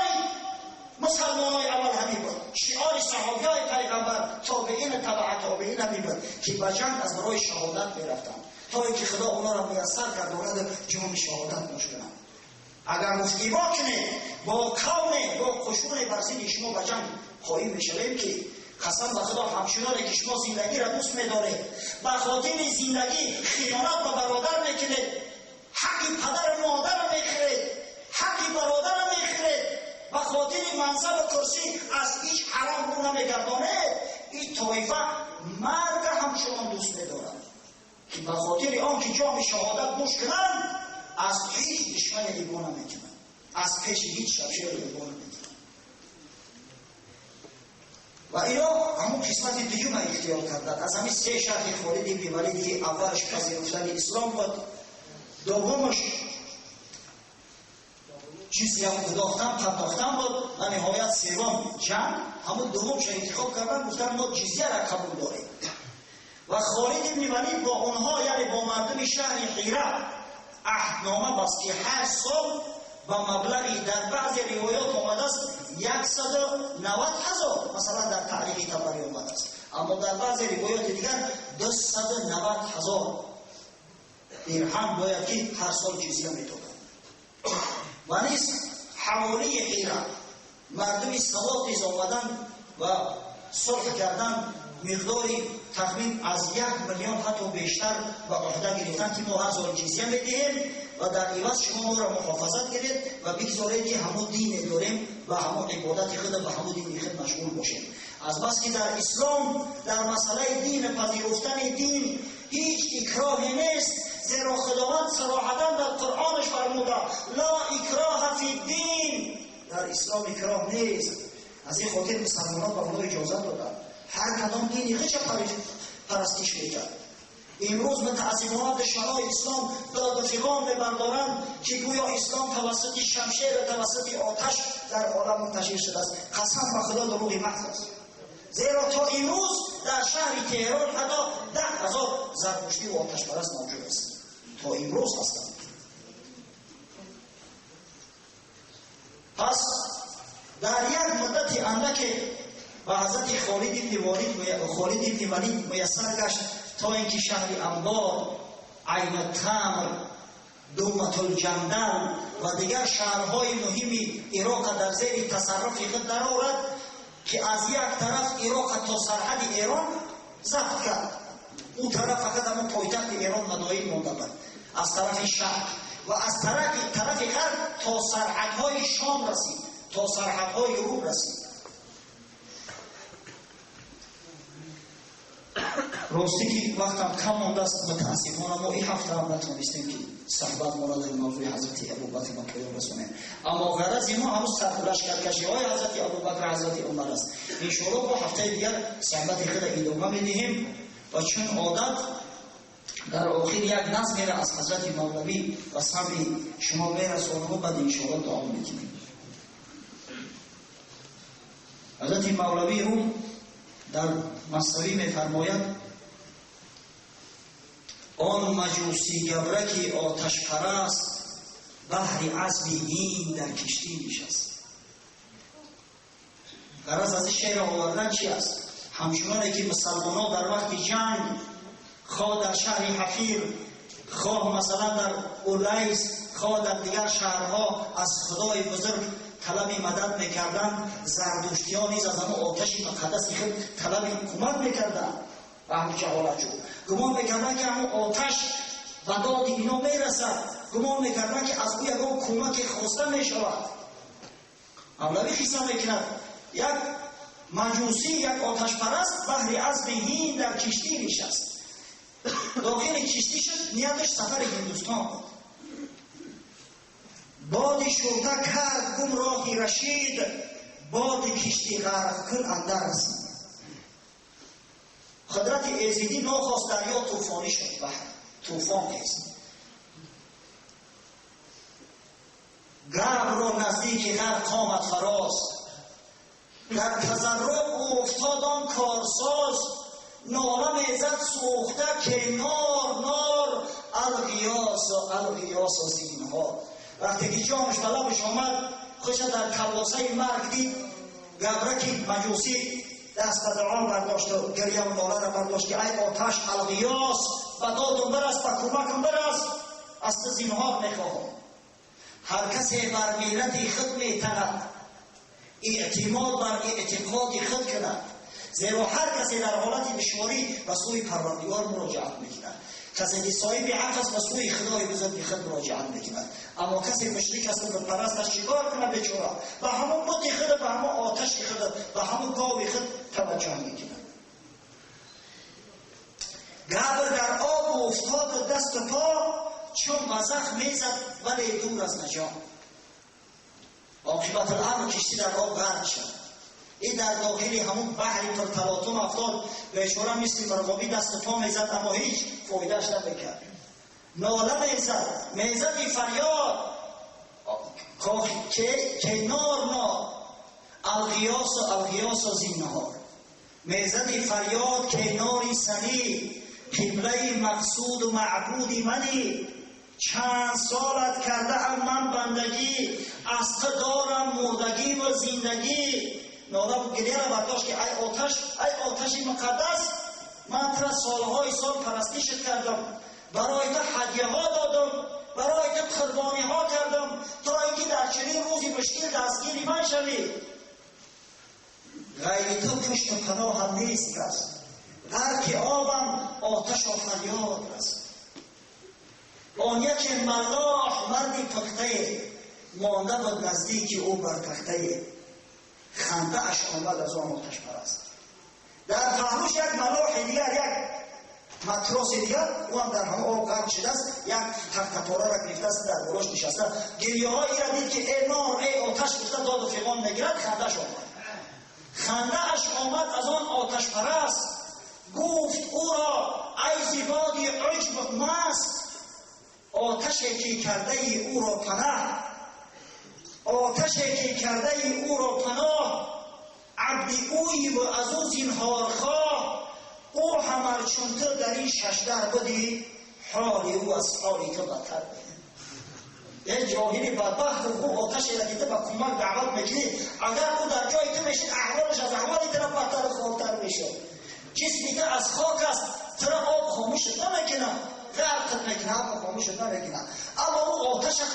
مسلمانای اول همین بود، شعار صحابیای پیغمبر، تابعین، تبع تابعین همین بود که به جنگ از برای شهادت می‌رفتند تا اینکه خدا اونا را میسر کرد و جام شهادت نوش کنند. اگر گفت ایبا کنید با قوم با قشون بر ضد شما به جنگ قایم می‌شویم که قسم به خدا همچنانه که شما زندگی را دوست می‌دارید، به خاطر زندگی خیانت به برادر می‌کنید، حق پدر و مادر را می‌خورید، حق برادر را می‌خورید، به خاطر منصب و کرسی از هیچ حرام رو نمی‌گردانید. این طایفه مرگ همچنان دوست می‌دارد که به خاطر آن که جام شهادت نوش کنند از هیچ دشمن ایبا نمی‌کنند، از پیش هیچ شمشیر ایبا نمی‌کنند. و اینا همون قسمت دوم اختیار کردند. از همین سه شرط خالد ابن ولید که اولش پذیرفتن اسلام بود، دومش جزیه پرداختن بود و نهایت سوم جنگ. همون دومش انتخاب کردن، گفتن ما جزیه را قبول داریم. و خالد ابن ولید با اونها، یعنی با مردم شهر حیره، عهدنامه بست که هر سال با مبلغی در بعض روایات آمده است 190,000، مثلا در تاریخ طبری آمده است، اما در بعض روایات دیگر 290,000 درهم باید که هر سال جزیه میدادند. و نیز حوالی حیره مردم سواد نیز آمدن و صلح کردن، مقداری تخمین از 1 میلیون حتی بیشتر به عهده گرفتن که ما هر سال جزیه میدهیم و در عوض شما ما را محافظت کنید و بگذارید که همون دین داریم و همون عبادت خود و همون دین خود مشغول باشیم. از بس که در اسلام در مسئله دین، پذیرفتن دین هیچ اکراهی نیست، زیرا خداوند صراحتا در قرآنش فرموده لا اکراه فی الدین، در اسلام اکراه نیست. از این خاطر مسلمانان به خدا اجازه دادند هر کدام دینی خودش پرستش میکرد. امروز متاسفانه دشمنای اسلام داد و فغان میبردارند که گویا اسلام توسط شمشیر و توسط آتش در عالم منتشر شده است. قسم به خدا دروغ محض است، زیرا تا امروز در شهر تهران حتی 10,000 زرتشتی و آتش پرست موجود است، تا امروز هستند. پس در یک مدت اندک به حضرت خالد ابن ولید میسر گشت تا اینکه شهر انبار، عین التمر، دومة الجندل و دیگر شهرهای مهم عراق در زیر تصرف خود درآورد که از یک طرف عراق تا سرحد ایران ضبط کرد، اون طرف فقط همون پایتخت ایران مدائن مانده بود از طرف شرق، و از طرف غرب تا سرحدهای شام رسید، تا سرحدهای روم رسید. راستی که وقتم کم مانده است، متاسفانه ما این هفته هم نتونستیم که صحبت ما را در موضوع حضرت ابوبکر به پایان رسانیم، اما غرض ما هنوز لشکرکشی های حضرت ابوبکر و حضرت عمر است. انشاءالله با هفته دیگر صحبت خود ادامه میدهیم و چون عادت در آخر یک نظم را از حضرت مولوی و سمع شما میرسانم و بعد انشاءالله دعا میکنیم. حضرت مولوی روم در مثنوی میفرماید آن مجوسی گبرکی آتش پرست بحر عزم هین در کشتی نشست. غرض از این شعر آوردن چی است؟ همچنانه که مسلمان ها در وقت جنگ، خواه در شهر حفیر، خواه مثلا در اولیس، خواه در دیگر شهرها از خدای بزرگ طلب مدد میکردند، زردشتی ها نیز از همون آتش مقدس خود طلب کمک میکردند. و همون جهالت شد گمان میکردند که همون آتش به داد اینا میرسد، گمان میکردند که از او یکان کمک خواسته میشود. مولوی قصه میکند یک مجوسی، یک آتش پرست بحر عزم هین در کشتی نشست. داخل کشتی شد، نیتش سفر هندوستان بود. باد شرطه کرد گم راهی رشید، باد کشتی غرق کن اندر رسید. قدرت ایزدی ناخواست دریا طوفانی شد بحر. Тӯфон хест. Габр наздики ғарқ омад фароз, дар тазарруъ уфтод он корсоз. Нола мезад сӯхта ки нор нор, алғиёс алғиёс зинҳор. Вақте ки ҷонаш ба лабаш омад, худша дар каллосаи марг дид. Габраки маҷусӣ даст ба дуо бардошт ва гиряву ноларо бардошт ки ай оташ алғиёс, ба додум бирас, ба кӯмакам бирас, аз ту зинҳор мехоҳам. Ҳар касе бар миллати худ метанад, эътимод бар эътиқоди худ кунад. Зеро ҳар касе дар ҳолати душворӣ ба сӯи Парвардигор муроҷиат мекунад. Касе ки соҳиби ҳақ аст, ба сӯи Худои бузурги худ муроҷиат мекунад. Аммо касе мушрик аст ва бутпараст аст, чикор кунад бечора? Ба ҳамон бути худ, ба ҳамон оташи худ, ба ҳамон гови худ таваҷҷӯҳ мекунад. Габр дар об уфтод дасту по, чун вазах мезад, вале дур аз наҷот. Оқибат الامر киштӣ дар об ғарқ шуд. Ин дар дохили ҳамон баҳри пурталотум афтод. Бечора мисли мурғобӣ дасту по мезад, аммо ҳеҷ фоидааш намекард. Нола мезад, мезади фарёд ки нор нор, алғиёс алғиёс зинҳор. Мезади фарёд ки нори санӣ, қиблаи мақсуду маъбуди манӣ. Чанд солат кардаам ман бандагӣ, аз ту дорам мурдагӣ ва зиндагӣ. Нола гиряро бардошт ки ай оташ, ай оташи муқаддас, ман тура солҳои сол парастишат кардам, барои ту ҳадияҳо додам, барои ту қурбониҳо кардам, то инки дар чунин рӯзи мушкил дастгири ман шавӣ. Ғайри ту пушту паноҳам нест кас, ғарқи обам оташу фарёд аст. Он яке маллоҳ марди пухтае, монда буд наздики ӯ бар тахтае. Хандааш омад аз он оташпараст. Дар паҳлӯш як маллоҳи дигар, як матроси дигар, ӯ ҳам дар ҳамон об ғарқ шудааст, як тахтапораро гирифтааст, дар болош нишаста. Гирёҳои ира дид ки эй нор, эй оташ гуфта доду фиғон мегирад, хандааш омад. Хандааш омад аз он оташпараст. Гуфт ӯро ай зибоди уҷб маст, оташе ки кардаи ӯро панаҳ, оташе ки кардаи ӯро паноҳ, абди ӯи ва аз ӯ зинҳорхоҳ. Ӯ ҳамар чун ту дар ин шашдар будӣ, ҳоли ӯ аз ҳоли ту бадтар буд. Як ҷоҳили бадбахт ӯ оташеро ки ту ба кӯмак даъват мекунӣ, агар ӯ дар ҷои ту мешид, аҳволаш аз аҳволи тура бадтару хортар мешуд. Ҷисми ту аз хок аст, тура об хомӯшат намекунад, ғарқат мекунад, аммо хомӯшат намекунад. Аммо ӯ оташа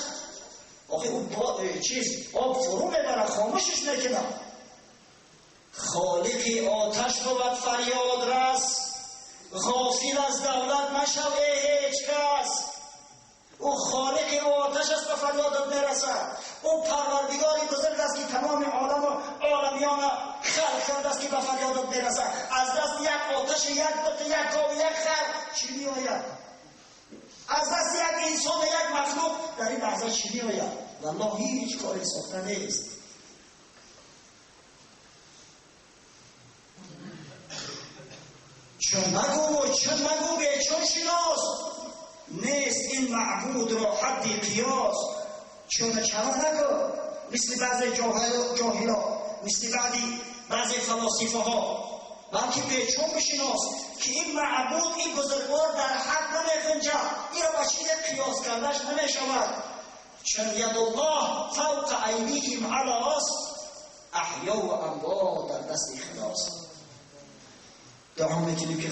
охи ӯ чиз об фурӯ мебарад, хомӯшаш мекунад. Холиқи оташ бувад фарёд рас, ғофил аз давлат машав эй ҳеҷ кас. Ӯ холиқи оташ аст, ба фарёдат мерасад. Ӯ парвардигори бузург аст ки тамоми оламу оламиёна халқ кардааст ки ба фарёдат мерасад. Аз дасти як оташи як бут, як гов, як хар чӣ меояд? Аз дасти як инсон, як махлуқ дар ин лаҳза чӣ меояд? Валлоҳ ҳеҷ кори сохта нест. Чун нагӯ, чун нагӯ бечун шинос, нест ин маъбудро ҳадди қиёс. Чун чаро нагӯ, мисли баъзе ҷоҳило, мисли баъзе фалосифаҳо, балки бечун бишинос ки ин маъбуд, ин бузургвор дар ҳад намеғунҷад, инро ба чизе қиёс кардаш намешавад. Чун ядуллоҳ фавқа айдиҳим алост, аҳё ва амвот дар дасти худост. Дуо мекунем ки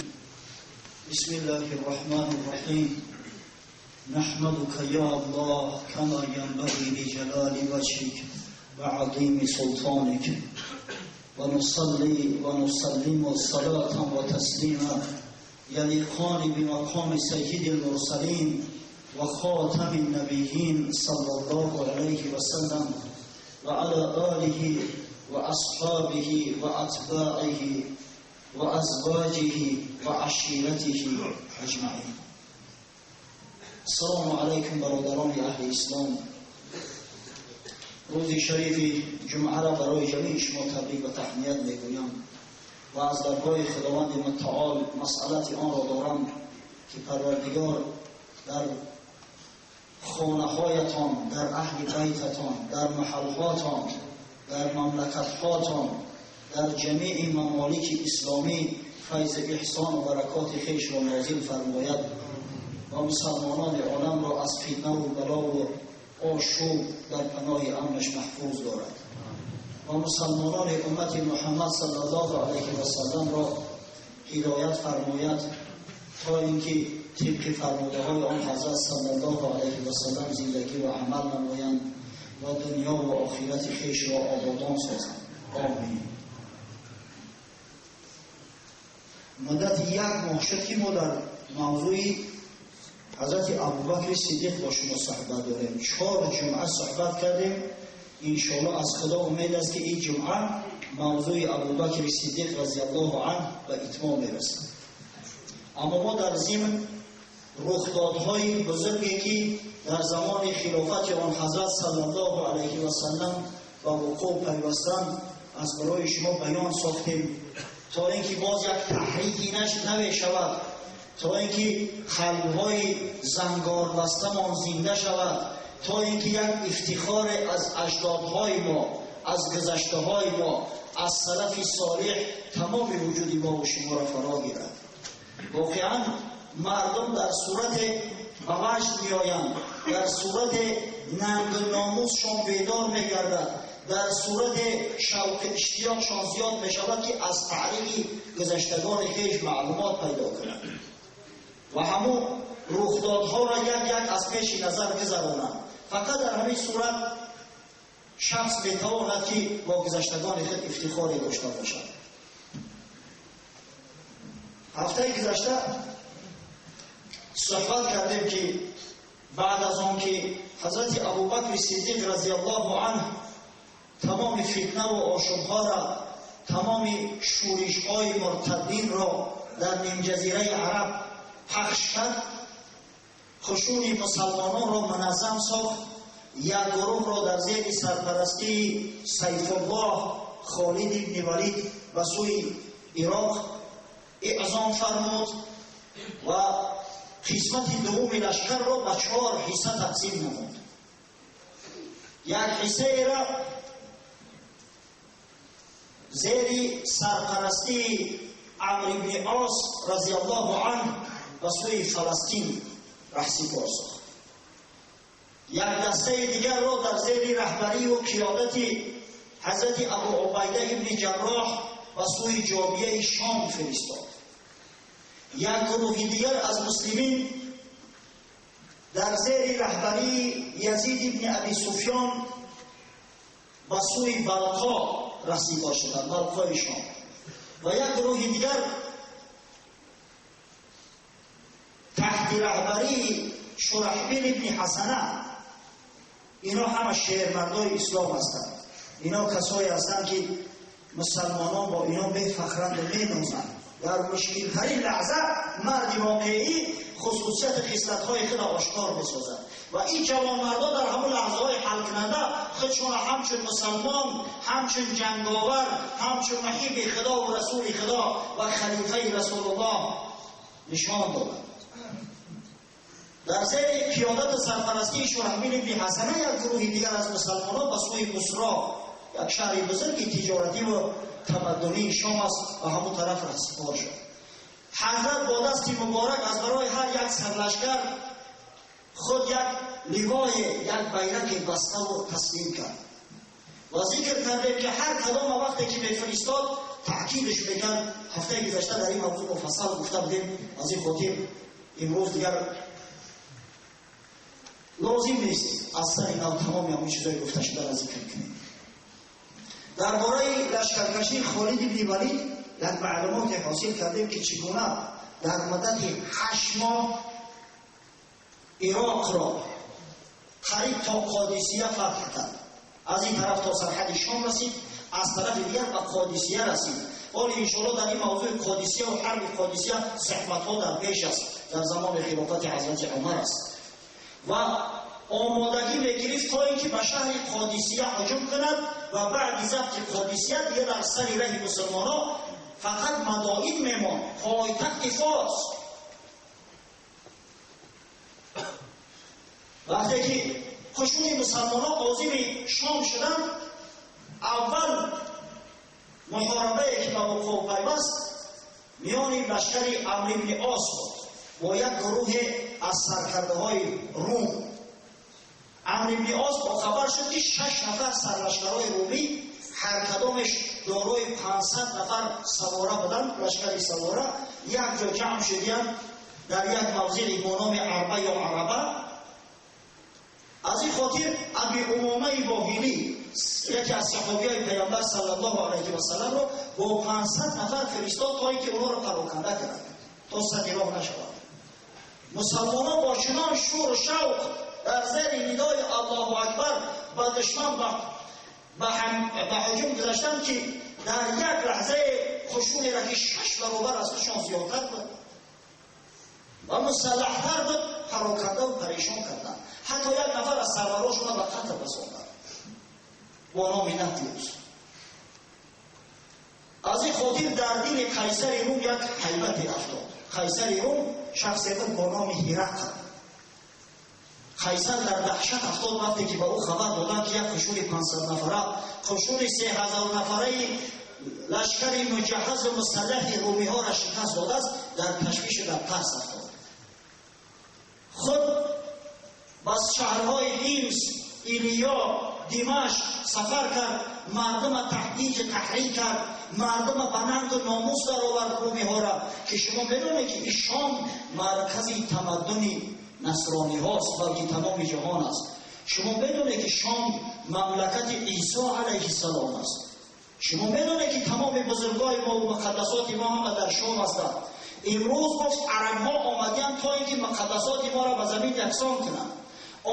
بسم الله الرحمن الرحيم. نحمدك يا الله كما ينبغي لجلال وجهك وعظيم سلطانك، ونصلي ونسلم صلاة وتسليما يليقان بمقام سيد المرسلين وخاتم النبيين صلى الله عليه وسلم وعلى آله وأصحابه وأتباعه وأزواجه وعشيرته أجمعين. السلام علیکم برادران اهل اسلام. روز شریف جمعه را برای جمیع شما تبریک و تهنیت میگویم و از درگاه خداوند متعال مسئلت آن را دارم ки Парвардигор дар хонаҳоятон, дар аҳли байтатон, дар маҳалҳотон, дар мамлакатҳотон, дар ҷамеи мамолики исломӣ файзи эҳсону баракоти хешро нозил фармояд ва мусалмонони оламро аз фитнаву балову ошӯб дар паноҳи амнаш маҳфуз дорад ва мусалмонони уммати Муҳаммад саллаллоҳу алайҳи васалламро ҳидоят фармояд то ин ки тибқи фармудаҳои он ҳазрат саллаллоҳу алайҳи васаллам зиндагӣ ва амал намоянд ва дунё ва охирати хешро ободон созанд. Омин. Муддати як моҳ шуд ки мо дар мавзӯи ҳазрати Абубакри Сиддиқ бо шумо суҳбат дорем. 4 ҷумъа суҳбат кардем. Иншоаллоҳ аз Худо умед аст ки ин ҷумъа мавзӯи Абубакри Сиддиқ разияллоҳу анҳ ба итмом мерасад. Аммо мо дар зимн рухдодҳои бузурге ки дар замони хилофати он ҳазрат саллаллоҳу алайҳи васаллам ба вуқӯъ пайвастанд аз барои шумо баён сохтем то ин ки боз як таҳрики намешавад, то ин ки қалбҳои зангорбастамон зинда шавад, то ин ки як ифтихоре аз аҷдодҳои мо, аз гузаштаҳои мо, аз салафи солиҳ тамоми вуҷуди мо ва шуморо фаро гирад. Воқеан мардум дар сурате ба ваҷд меоянд, дар сурате нангу номусшон бедор мегардад, дар сурате шавқи иштиёқшон зиёд мешавад ки аз таърихи гузаштагони хеш маълумот пайдо кунанд ва ҳамун рухдодҳоро як як аз пеши назар гузаронанд. Фақат дар ҳамин сурат шахс метавонад ки бо гузаштагони худ ифтихоре дошта бошад. Ҳафтаи гузашта суҳбат кардем ки баъд аз он ки ҳазрати Абубакри Сиддиқ разияллоҳу анҳ тамоми фитнаву ошӯбҳоро, тамоми шӯришҳои муртаддинро дар нимҷазираи араб пахш кард, хушуни мусалмононро муназзам сохт, як гурӯҳро дар зери сарпарастии Сайфуллоҳ Холид ибни Валид ба сӯи Ироқ эъзом фармуд ва қисмати дуввуми лашкарро ба 4 ҳисса тақсим намуд. Як ҳиссаеро зери сарпарастии Амр ибни Ос разияллоҳу анҳ ба сӯи Фаластин раҳсипор сохт. Як дастаи дигарро дар зери раҳбариву қиёдати ҳазрати Абу Убайда ибни Ҷарроҳ ба сӯи ҷобияи Шом фиристод. Як гурӯҳи дигар аз муслимин дар зери раҳбарии Язид ибни Аби Суфён ба сӯи Балқо раҳсипор шуданд, Балқои Шом. Ва як гурӯҳи дигар таҳти раҳбарии Шурахбил ибни Ҳасана. Ино ҳама шермардои ислом ҳастанд. Ино касое ҳастанд ки мусалмонон бо ино мефахранд ва менозанд. Дар мушкилтарин лаҳза марди воқеӣ хусусияти хислатҳои худро ошкор месозад ва ин ҷавонмардо дар ҳамон лаҳзаҳои ҳалкунанда худшонро ҳамчун мусалмон, ҳамчун ҷанговар, ҳамчун муҳиби Худо ва расули Худо ва халифаи Расулуллоҳ нишон доданд. Дар зери қиёдату сарпарастии Шурахбил ибни Ҳасана як гурӯҳи дигар аз мусалмонон ба сӯи Бусро, як шаҳри бузурги тиҷоратӣ ва тамаддунии Шом аст, ба ҳамон тараф раҳсипор шуд. Ҳазрат бо дасти муборак аз барои ҳар як сарлашкар худ як ливое, як байраке баставу таслим кард ва зикр кардем ки ҳар кадома вақте ки мефиристод таъкидаш мекард. Ҳафтаи гузашта дар ин мавзӯъ муфассал гуфта будем, аз ин хотир имрӯз дигар лозим нест аз сари нав тамоми ҳамон чизҳои гуфташударо зикр кунем. Дар бораи лашкаркашии Холид ибни Валид як маълумоте ҳосил кардем ки чӣ гуна дар муддати 8 моҳ Ироқро қариб то Қодисия фатҳ кард. Аз ин тараф то сарҳади Шом расид, аз тарафи дигар ба Қодисия расид. Ҳоло иншоаллоҳ дар ин мавзӯи Қодисия ва ҳарби Қодисия суҳбатҳо дар пеш аст, дар замони хилофати ҳазрати Умар аст. Ва омодагӣ мегирифт то ин ки ба шаҳри Қодисия ҳуҷум кунад ва баъди забти Қодисия дигар дар сари раҳи мусулмонҳо фақат Мадоин мемонд, пойтахти Форс.
Вақте ки қушуни мусалмонҳо озими Шом шуданд, аввал муҳорабае ки ба вуқӯъ пайваст миёни лашкари Амр ибни Ос буд бо як гурӯҳе аз саркардаҳои Рум. Амр ибни Ос бохабар шуд, ки 6 нафар сарлашкарҳои румӣ ҳар кадомеш дорои 500 нафар савора буданд, лашкари савора як ҷо ҷамъ шудиянд дар як мавзеи бо номи Арба ё Араба. Аз ин хотир Аби Умомаи Боҳилӣ, яке аз саҳобиҳои Паёмбар саллаллоҳу алайҳи васалламро бо 500 нафар фиристод, то ин ки онҳоро пароканда кунанд, то сади роҳ нашавад. Мусалмонҳо бо чунон шуру шавқ дар зери нидои Аллоҳу акбар ба душман ба ҳуҷум гузаштанд, ки дар як лаҳзаи хушунеро ки 6 баробар аз худшон зиёдтар буд ва мусаллаҳтар буд, пароканда ва парешон карданд. Ҳатто як нафар аз сарварошонро ба қатл расонданд бо номи Натиус. Аз ин хотир дар дили Қайсари Рум як ҳайбате афтод. Қайсари Рум шахсе буд бо номи Ҳирақл. Қайсар дар даҳшат афтод вақте ки ба ӯ хабар доданд, ки як қушуни 500 нафара, қушуни 3000 нафараи лашкари муҷаҳҳазу мусаллаҳи румиҳоро шикаст додааст. Дар ташвишу дар тарс афтод. Худ ба шаҳрҳои Ҳимс, Илиё, Димашқ сафар кард, мардума таҳдиду таҳрик кард, мардума ба нангу номус даровард румиҳоро, ки шумо медонед, ки ин Шом маркази тамаддуни насрониҳост, балки тамоми ҷаҳон аст. Шумо медонед, ки Шом мамлакати Исо алайҳиссалом аст. Шумо медонед, ки тамоми бузургои мо ва муқаддасоти мо ҳама дар Шом ҳастанд. Имрӯз гуфт арабҳо омадиянд то ин ки муқаддасоти моро ба замин яксон кунанд,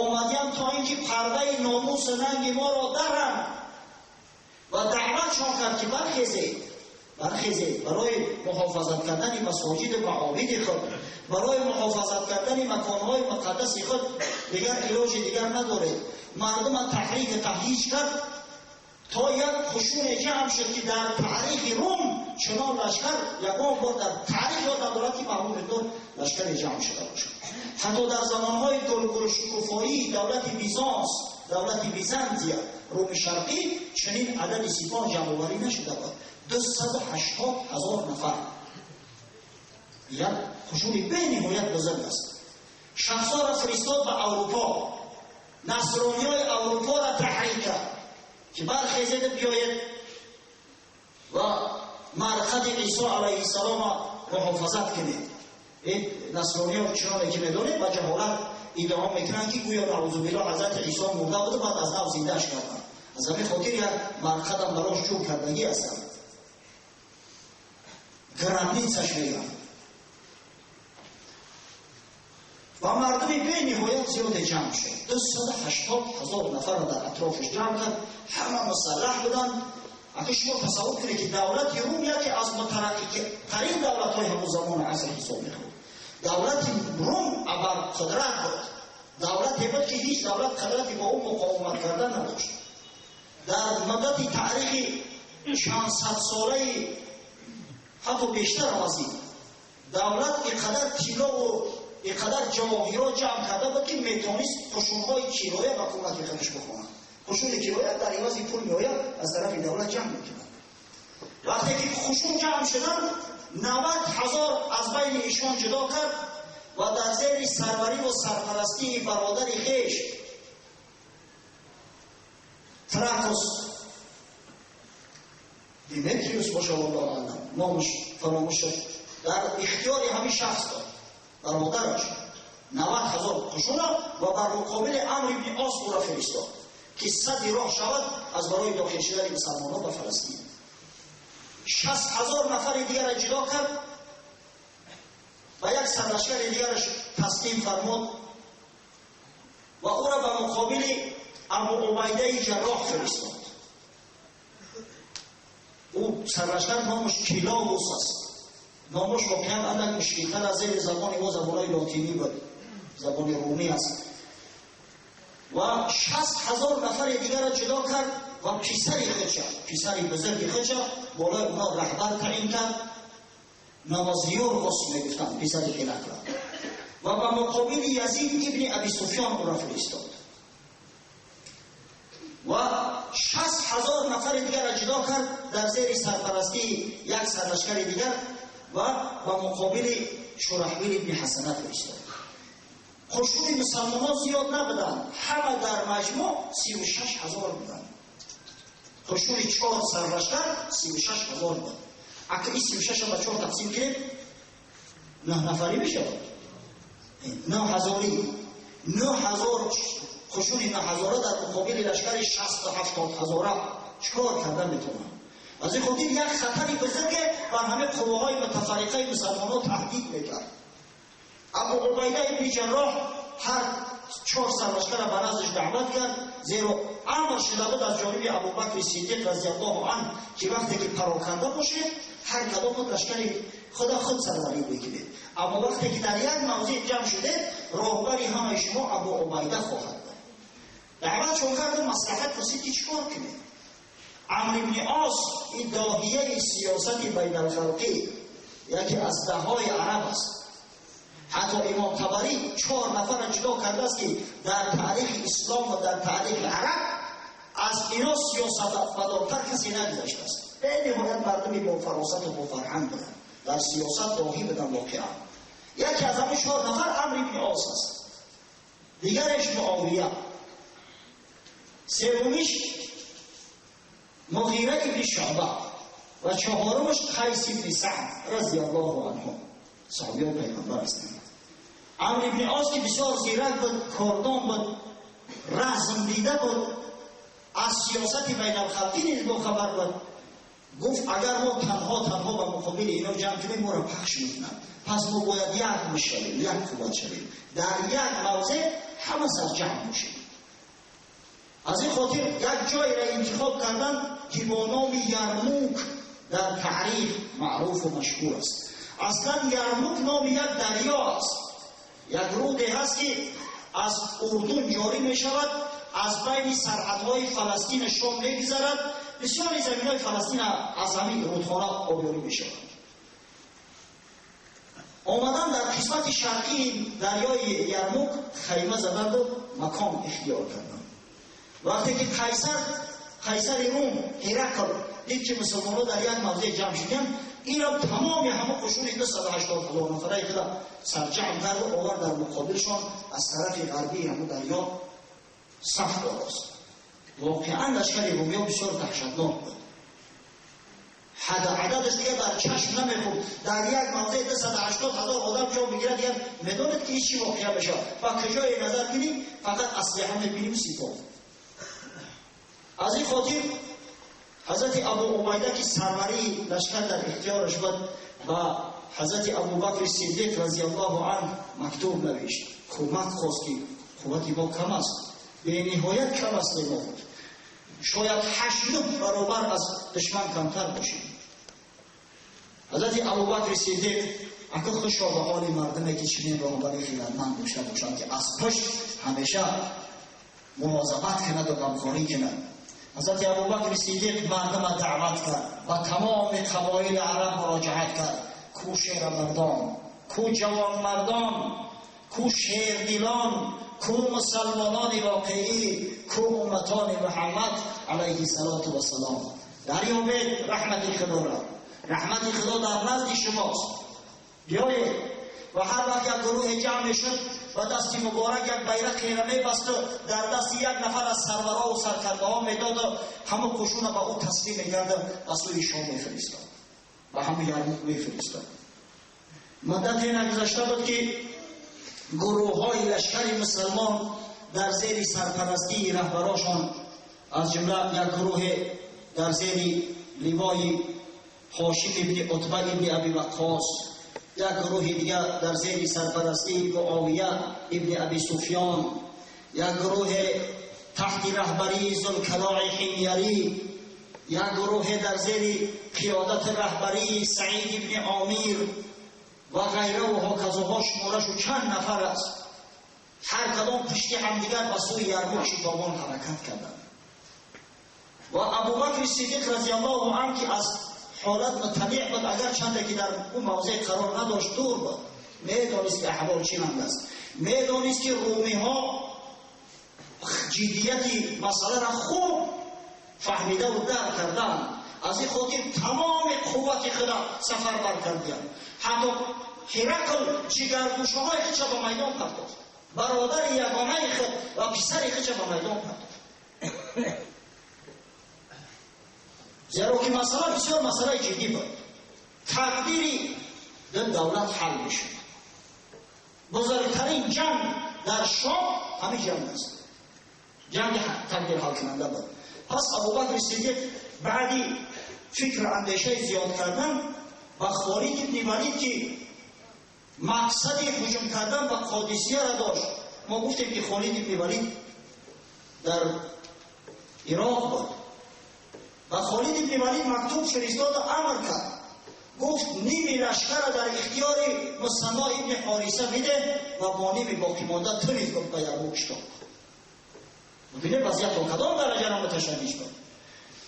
омадиянд то ин ки пардаи номусу нанги моро даранд. Ва даъватшон кард, ки бархезед, бархезед барои муҳофазат кардани масоҷиду маобиди худ, барои муҳофазат кардани маконҳои муқаддаси худ. Дигар илоҷи дигар надоред. Мардума таҳрику таҳйиҷ кард то як хушуне ҷамъ шуд, ки дар таърихи Рум чунон лашкар ягон бор дар таърих ёд надорад, ки ба ҳамон миқдор лашкаре ҷамъ шуда бошад. Ҳатто дар замонҳои гулгулшукуфоии давлати Бизанс, давлати Византия, Руми Шарқӣ, чунин адади сипоҳ ҷамъоварӣ нашуда буд: 280 000 нафар. Як хушуни бениҳоят бузург аст. Шахсҳоро фиристод ба Аврупо, насрониҳои Аврупоро таҳрик кард, ки бархезеду биёед ва марқади Исо алайҳиссаломро муҳофазат кунед. Ин насрониҳо чуноне ки медонед ба ҷаҳолат иддао мекунанд, ки гӯё наъузубиллоҳ ҳазрати Исо мурда буда, баъд аз нав зиндааш карданд. Аз ҳамин хотир як марқадам барош ҷӯр кардагӣ ҳастанд, гробницаш мегӯянд. Ва мардуми бениҳоят зиёде ҷамъ шуд. 280 000 нафарро дар атрофаш ҷамъ кард, ҳама мусаллаҳ буданд. Ака шумо тасаввур кунед, ки давлати Рум яке аз мутараққитарин давлатҳои ҳамон замони аср ҳисоб мехӯрд. Давлати Рум абарқудрат буд, давлате буд, ки ҳеҷ давлат қудрати бо ӯ муқовимат кардан надошт. Дар муддати таърихи чандсадсолаи ҳатто бештар аз ин давлат инқадар тиллову инқадар ҷавоҳирот ҷамъ карда буд, ки метавонист қушунҳои кироя ба кӯмаки худаш бихонад. Қушуни кироя дар ивази пул меояд, аз тарафи давлат ҷамъ мекунад. Вақте ки қушун ҷамъ шуданд, 90 000 аз байни ишон ҷудо кард ва дар зери сарварӣ ва сарпарастии бародари хеш Тракос Диметриус боша, валлоҳу аълам, номаш фаромӯш шуд, дар ихтиёри ҳамин шахс дод бародараш 90 000 қушуна ва бар муқобили Амр ибни Ос ӯро фиристод, ки сади роҳ шавад аз барои дохил шудани мусалмонҳо ба Фаластин. 60 000 нафари дигарро ҷудо кард ва як сарлашкари дигараш таслим фармуд ва ӯро ба муқобили Абу Убайдаи Ҷарроҳ фиристод. Ӯ сарлашкар номаш Киловус аст. Номаш воқеан андак мушкилтар аз зери забони мо забонҳои лотинӣ буд, забони румӣ аст. Ва 60 000 нафари дигарро ҷудо кард ва писари худша, писари бузурги худша болои онҳо раҳбар таъин кард. Намозиёрғос мегуфтанд писари Ҳирақла. و به مقابل یزید ابن ابی سفیان او را فرستاد و 60,000 نفر دیگر را جدا کرد در زیر سرپرستی یک سرلشکر دیگر و به مقابل شرحبیل ابن حسنه فرستاد. قشون مسلمان ها زیاد نبودند، همه در مجموع 36,000 بودند. قشون 4 سرلشکر 36,000 بود. اگر این 36 را به 4 تقسیم کنیم 9 نفری میشود. 9,000 9,000 قشون 9,000 در مقابل لشکر 60-70,000 چکار کردن میتونن؟ از این خاطر یک خطری بزرگ بر همه قوه‌های متفرقه مسلمان‌ها تهدید میکرد. ابو عبیده ابن جراح هر 4 سرلشکر را به نزدش دعوت کرد، زیرا امر شده بود از جانب ابوبکر صدیق رضی الله عنه که وقتی که پراکنده باشه هر کدام لشکر خدا خود سروری بگیرید، اما وقتی که در یک موضع جمع شده راهبری همه شما ابو عبیده خواهد بود. دعوتشون کرد و مصلحت پرسید که چیکار کنید. عمرو بن عاص این داهیه سیاست بین الخلقی یکی از دههای عرب است. حتی امام طبری 4 نفر را جدا کرده است که در تاریخ اسلام و در تاریخ عرب از اینا سیاست مدارتر کسی نگذشته است. به نهایت مردمی با فراست و با فرهنگ بودن، در سیاست داهی بودن واقعا. یکی از همین 4 نفر عمرو بن عاص است، دیگرش معاویه، سومیش مغیره ابن شعبه و چهارمش قیس ابن سعد رضی الله عنه، صحابیان پیغمبر هستند. عمرو بن عاص که بسیار زیرک بود، کاردان بود، رزم دیده بود، از سیاست بین الخلقی نیز با خبر بود. گفت اگر ما تنها تنها به مقابل اینا جمع کنیم ما را پخش میکنند، پس ما باید یک بشویم، یک قوت شویم، در یک موضع همه سرجمع باشیم. از این خاطر یک جایی را انتخاب کردن که با نام یرموک در تاریخ معروف و مشهور است. اصلا یرموک نام یک دریا است، یک رودی هست که از اردن جاری می شود، از بین سرحدهای فلسطین شام می گذرد، بسیاری زمین های فلسطین از همین رودخانه آبیاری می شود. آمدن در قسمت شرقی دریای یرموک خیمه زدند و مکان اختیار کردند. وقتی که قیصر روم هرقل دید که مسلمان‌ها در یک موضع جمع شدند، این را تمام همه قشون 280,000 نفره خود سرجمع کرد و آورد در مقابلشان از طرف غربی همون دریا صف آراست. واقعا لشکر رومی‌ها بسیار دهشتناک بود، حد عددش دیگه بر چشم نمیخورد. در یک موضع 280,000 آدم جا میگیرد، دیگه میدونید که هیچی واقعا بشه و کجای نظر کنیم فقط اسلحه میبینیم سپاه. از این خاطر حضرت ابو عبیده که سروری لشکر در اختیارش بود و حضرت ابوبکر صدیق رضی الله عنه مکتوب نوشت، کمک خواست که قوت ما کم است، به نهایت کم است ما بود، شاید 8-9 برابر از دشمن کمتر باشیم. حضرت ابوبکر صدیق اگه خوشا به حال مردمی که چنین راهبری خیرمند داشته باشند که از پشت همیشه مواظبت کند و غمخواری کند. حضرت ابوبکر صدیق مردم دعوت کرد و تمام قبایل عرب مراجعت کرد، کو شیر مردان، کو جوان مردان، کو شیردلان، کو مسلمانان واقعی، کو امتان محمد علیه الصلاة والسلام. دریابید رحمت خدا را، رحمت خدا در نزد شماست، بیایید. و هر وقت یک گروه جمع میشد و دستی مبارک یک بیرق را میبست و در دست یک نفر از سرورا و سرکرده ها میداد و همه قشون به او تسلیم میکرد و سوی شام میفرستاد و همه یرموک میفرستاد. مدتی نگذشته بود که گروه های لشکر مسلمان در زیر سرپرستی رهبراشان، از جمله یک گروه در زیر لوای هاشم ابن عتبه ابن ابی وقاص، یک گروه دیگر در زیر سرپرستی معاویه ابن ابی سفیان، یک گروه تحت رهبری ذوالکلاع حمیری، یک گروه در زیر قیادت رهبری سعید ابن عامر و غیره و هکذا، شمارش چند نفر است. هر کدام پشت همدیگر به سوی یرموک شتابان حرکت کردند. و ابوبکر صدیق رضی الله عنه که از حالت مطلع بود، اگر چند که در اون موضع قرار نداشت، دور بود، медонист ки аҳвол чӣ ранг аст, медонист ки румиҳо ҷиддияти масъаларо хуб фаҳмидаву дарк карданд. Аз ин хотир тамоми қуввати худа сафарбар кардиянд. Ҳатто Ҳирақл ҷигаргӯшаҳои худша ба майдон партофт, бародари ягонаи худ ва писари худша ба майдон партофт, зеро ки масъала бисёр масъалаи ҷиддӣ буд. Тақдири ду давлат ҳал мешуд. Бузургтарин ҷанг дар Шом ҳамин ҷанг аст, ҷанги тақдирҳалкунанда буд. Пас Абубакри Сиддиқ баъди фикру андешаи зиёд кардан ба Холид ибни Валид, ки мақсади ҳуҷум кардан ба Қодисияро дошт, мо гуфтем ки Холид ибни Валид дар Ироқ буд, ба Холид ибни Валид мактуб фиристоду амр кард, гуфт ними лашкара дар ихтиёри Мусанно ибни Ҳориса бидеҳ ва бо ними боқимонда ту низ ба Ярмук шитоб. Бубинед, вазъият то кадом дараҷаро муташанниш буд.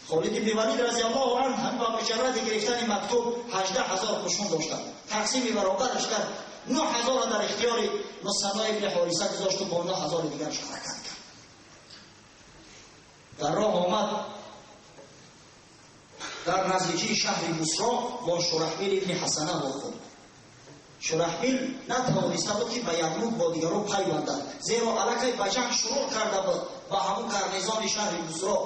Холид ибни Валид разияллоҳу анҳу ба муҷарради гирифтани мактуб 18,000 қушун доштанд, тақсими баробараш кард, 9,000 дар ихтиёри Мусанно ибни Ҳориса гузошту бо 9,000 дигараш ҳаракат кард. Дар роҳ омад, дар наздикии шаҳри Бусро бо Шураҳбил ибни Ҳасана вохӯрд. Шураҳбил натавониста буд ки ба Ярмук бо дигарон пайвандад, зеро аллакай ба ҷанг шурӯъ карда буд ба ҳамун гарнизони шаҳри Бусро.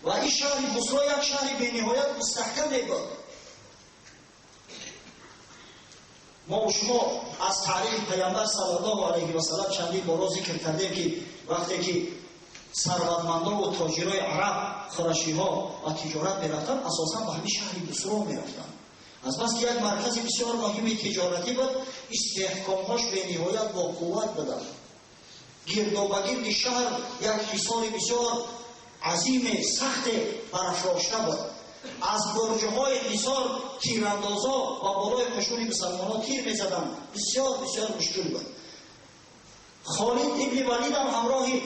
Ва ин шаҳри Бусро як шаҳри бениҳоят мустаҳкаме буд. Мо шумо аз таърихи Паямбар саллаллоҳу алайҳи васаллам чандин боро зикр кардем, ки вақте ки сарватмандон ва тоҷирои араб, қурашиҳо ба тиҷорат мерафтанд, асосан ба ҳамин шаҳри Бусро мерафтанд. Аз бас ки як маркази бисёр муҳими тиҷоратӣ буд, истеҳкомҳош бениҳоят бо қувват буданд. Гирдобагирди шаҳр як ҳисори бисёр азиме, сахте барафрошта буд. Аз бурҷҳои ҳисор тирандозо ба болои қушуни мусалмонон тир мезаданд. Бисёр бисёр мушкил буд. Холид ибни Валид ҳам ҳамроҳи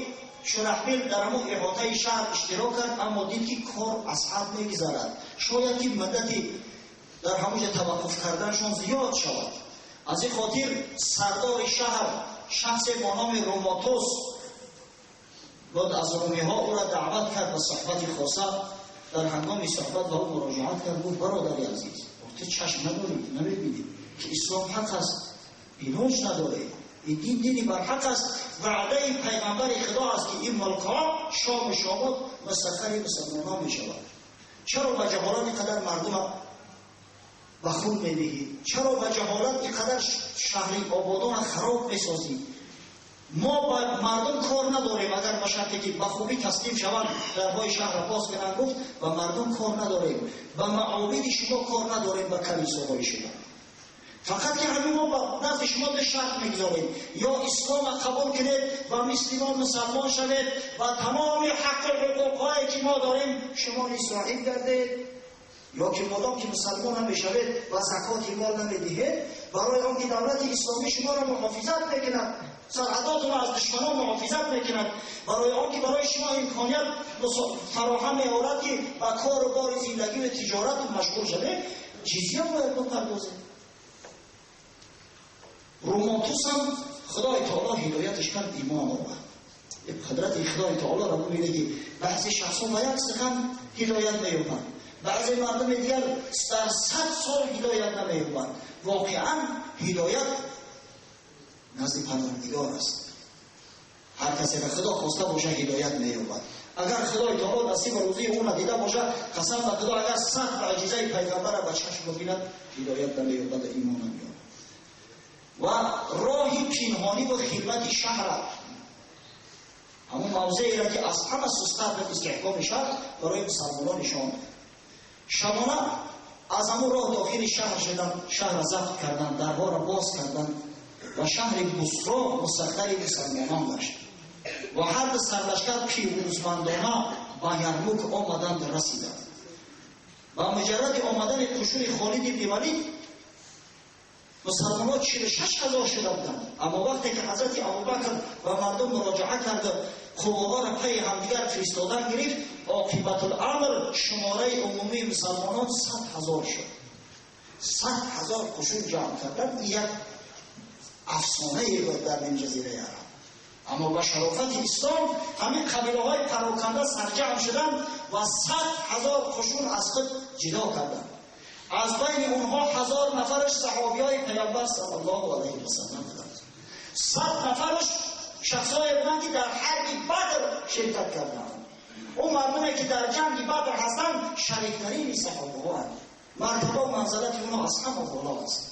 Шураҳбил дар ҳамон иҳотаи шаҳр иштирок кард, аммо дид ки кор аз ҳад мегузарад, шояд ки муддати дар ҳамонҷа таваққуф карданшон зиёд шавад. Аз ин хотир сардори шаҳр, шахсе бо номи Руматус буд, аз румиҳо, ӯро даъват кард ба суҳбати хоса. Дар ҳангоми суҳбат ба ӯ муроҷиат кард, гуфт: бародари азиз, ту чашм надорӣ, намебинӣ ки ислом ҳақ аст, илоҷ надорӣ, ин дин дини барҳақ аст, ваъдаи пайғамбари Худо аст ки ин мулкҳо, Шому Шомот, мусаххари мусалмонон мешавад. Чаро ба ҷаҳолат ин қадар мардума ба хун медиҳӣ? Чаро ба ҷаҳолат ин қадар шаҳри ободона хароб месозӣ? Мо ба мардум кор надорем, агар ба шарте ки ба хубӣ таслим шаванд, дарҳои шаҳрро боз кунанд. Гуфт: ба мардум кор надорем, ба маобиди шумо кор надорем, ба калисоҳои шумо. Фақат ки ҳамин мо ба назди шумо ду шарт мегузорем: ё ислома қабул кунед ва мисли мо мусалмон шавед ва тамоми ҳаққу ҳуқуқҳое ки мо дорем шумо низ соҳиб гардед, ё ки модом ки мусалмон намешавед ва закоти мол намедиҳед, барои он ки давлати исломӣ шуморо муҳофизат мекунад, сарҳадотонро аз душманон муҳофизат мекунад, барои он ки барои шумо имконият фароҳам меорад ки ба кору бори зиндагӣ ва тиҷорат машғул шавед, ҷизя бояд бипардозед. Руматус ҳам Худои таоло ҳидояташ кард, имон овард. Қудрати Худои таолоро бубинед ки баъзе шахсҳо ба як сухан ҳидоят меёбанд, баъзе мардуми дигар дар 100 сол ҳидоят намеёбанд. Воқеан ҳидоят назди Парвардигор аст. Ҳар касеро Худо хоста бошад, ҳидоят меёбад. Агар Худои таоло насибу рӯзии ӯ надида бошад, қасам ба Худо, агар 100 муъҷизаи пайғамбарро ба чашм бибинад, ҳидоят намеёбад ва имон намеёбад. Ва роҳи пинҳонӣ ва хидмати шаҳра, ҳамон мавзееро ки аз ҳама сустар буд истиҳкоми шаҳр, барои мусалмонон нишон дод. Шабона аз ҳамон роҳ дохили шаҳр шуданд, шаҳрро забт карданд, дарҳоро боз карданд ва шаҳри Бусро мусаххари мусалмонон гашт. Ва ҳар ду сарлашкар пирӯзмандона ба Ярмук омаданд, расиданд. Ба муҷарради омадани қушуни Холид ибни Валид мусалмонҳо 46,000 шуда буданд. Аммо вақте ки ҳазрати Абубакр ба мардум муроҷиа кард, қувваҳоро пайи ҳамдигар фиристодан гирифт, оқибатуламр шумораи умумии мусалмонон 100,000 шуд. 100,000 қушун ҷамъ кардан як афсонае буд дар нимҷазираи Араб. Аммо ба шарофати ислом ҳамин қабилаҳои пароканда сарҷамъ шуданд ва 100,000 қушун аз худ ҷидо карданд. Аз байни онҳо 1000 нафараш саҳобиҳои Паёмбар саллаллоҳу алайҳи васаллам буданд. 100 нафараш шахсҳое буданд ки дар ҳарби Бадр ширкат карданд. Он мардуме ки дар ҷанги Бадр ҳастанд шарифтарини саҳобаҳоанд. Мартаба ва манзалати онҳо аз ҳама боло аст.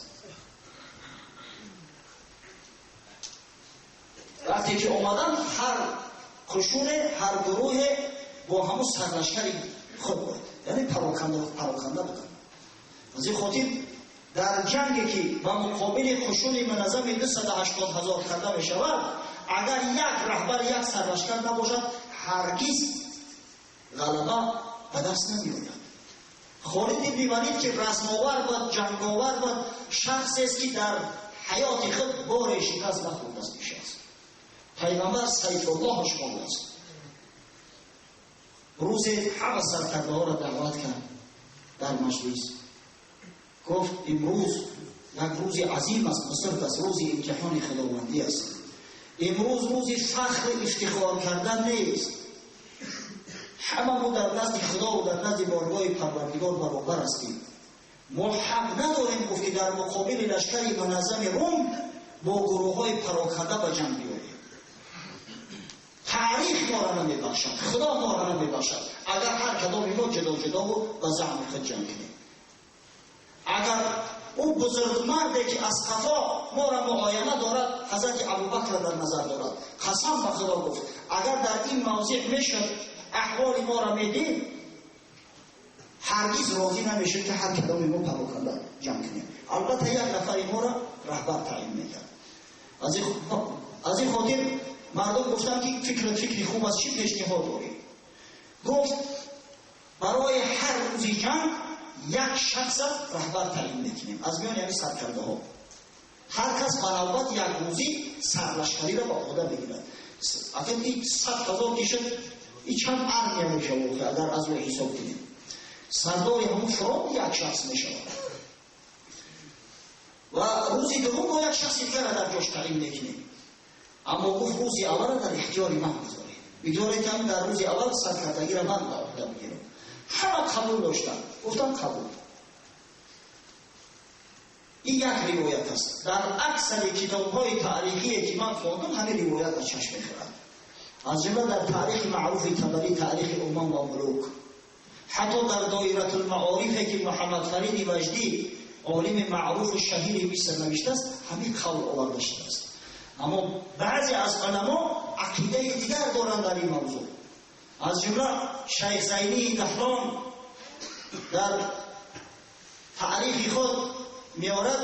Вақте ки омаданд, ҳар қушуне, ҳар гурӯҳе бо ҳамун сарлашкари худ буд, яъне пароканда буданд. Аз ин хотир дар ҷанге ки ба муқобили қушуни муназзами 280,000 карда мешавад, агар як раҳбар, як сарлашкар набошад, ҳаргиз ғалаба ба даст намеояд. Холид ибни Валид ки расмовар буд, ҷанговар буд, шахсест ки дар ҳаёти худ боре шикаст нахӯрдааст пеш аст. Пайғамбар Сайфуллоҳаш хондааст. Рӯзе ҳама саркардаҳоро даъват кард дар маҷлис. Гуфт имрӯз як рӯзи азим аст, бузург аст, рӯзи имтиҳони худовандӣ аст. Имрӯз рӯзи фахру ифтихор кардан нест. Ҳама мо дар назди Худо ва дар назди боргоҳи Парвардигор баробар ҳастем. Мо ҳақ надорем, гуфт, ки дар муқобили лашкари муназзами Рум бо гурӯҳҳои пароканда ба ҷанг биёем. Таърих моро намебахшад, Худо моро намебахшад агар ҳар кадоми мо ҷудо ҷудову ба заъми худ ҷанг кунем. Агар ӯ бузургмарде ки аз қафо моро муояна дорад, Ҳазрати Абубакр дар назар дорад. Қасам ба Худо гуфт, агар дар ин мавзеъ мешуд, аҳволи моро медид, ҳаргиз розӣ намешуд ки ҳар кадоми мо пароканда ҷанг кунем. Албатта як нафари моро раҳбар таъин мекард. Аз ин хотир мардум гуфтанд ки фикри хуб аст, чӣ пешниҳод дорӣ? Гуфт барои ҳар рӯзи ҷанг як шахс раҳбар таъин мекунем аз миёни ҳамин саркардаҳо. Ҳар кас ба навбат як рӯзӣ сарлашкариро ба уҳда бигирад. Акн ин 100,000 ки шуд, ин чанд армия мешавад агар аз рӯи ҳисоб кунем. Сардори ҳамун фронт як шахс мешавад. Ва рӯзи дуввум бо як шахси дигарро дар ҷош таъин мекунем. Аммо гуфт рӯзи аввалро дар ихтиёри ман бигзоред. Бигзоред ки ҳамин дар рӯзи аввал саркардагиро ман ба уҳда бигирам. Ҳама қабул доштанд. Гуфтам қабул. Ин як ривоят аст. Дар аксари китобҳои таърихие ки ман хондам, ҳамин ривоят ба чашм мехӯрад. Аз ҷумла дар таърихи маъруфи Табарӣ, таърихи Умам ва Мулук, ҳатто дар Доиратулмаорифе ки Муҳаммад Фариди Ваҷдӣ, олими маъруфу шаҳири Миср навиштааст, ҳамин қавл оварда шудааст. Аммо баъзе аз уламо ақидаи дигар доранд дар ин мавзӯъ. Аз ҷумла Шайх Зайнии Даҳлон дар таърихи худ меорад,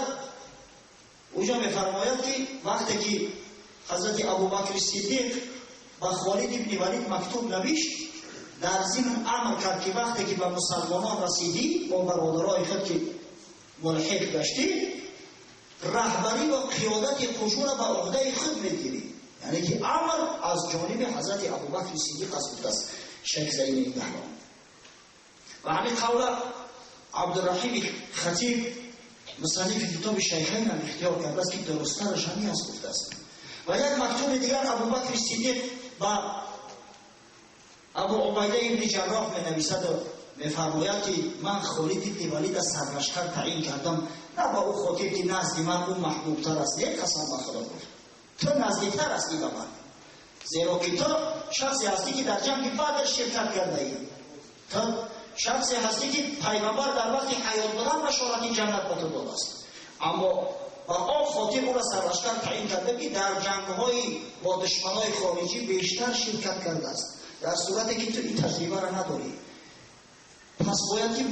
уҷо мефармояд ки вақте ки Ҳазрати Абубакри Сиддиқ ба Холид ибни Валид мактуб навишт, дар зимн амр кард ки вақте ки ба мусалмонон расидӣ бо бародарои худ ки мулҳиқ гаштӣ, раҳбарӣ ва қиёдати қушунро ба уҳдаи худ мегирӣ. Яъне ки амр аз ҷониби Ҳазрати Абубакри Сиддиқ аст, гуфтааст Шайх Зайни Даҳлон. Ва ҳамин қавла Абдурраҳими Хатиб мусаннифи китоби Шайхайн ҳам ихтиёр кардааст ки дурусттараш ҳамин аст, гуфтааст. Ва як мактуби дигар Абубакри Сиддиқ ба Абу Убайда ибни Ҷарроҳ менависад ва мефармояд ки ман Холид ибни Валидро сарлашкар таъин кардам, на ба ӯ хотир ки назди ман ӯ маҳбубтар аст, не, қасам ба Худо гуфт, ту наздиктар ҳастӣ ба ман, зеро ки ту шахсе ҳастӣ ки дар ҷанги Бадр ширкат кардаӣ, ту шахсе ҳастӣ ки Пайғамбар дар вақти ҳаёт будан башорати ҷаннат ба ту додааст. Аммо ба он хотир ӯро сарлашкар таъин карда ки дар ҷангҳои бо душманои хориҷӣ бештар ширкат кардааст, дар сурате ки ту ин таҷрибаро надорӣ, пас бояд ки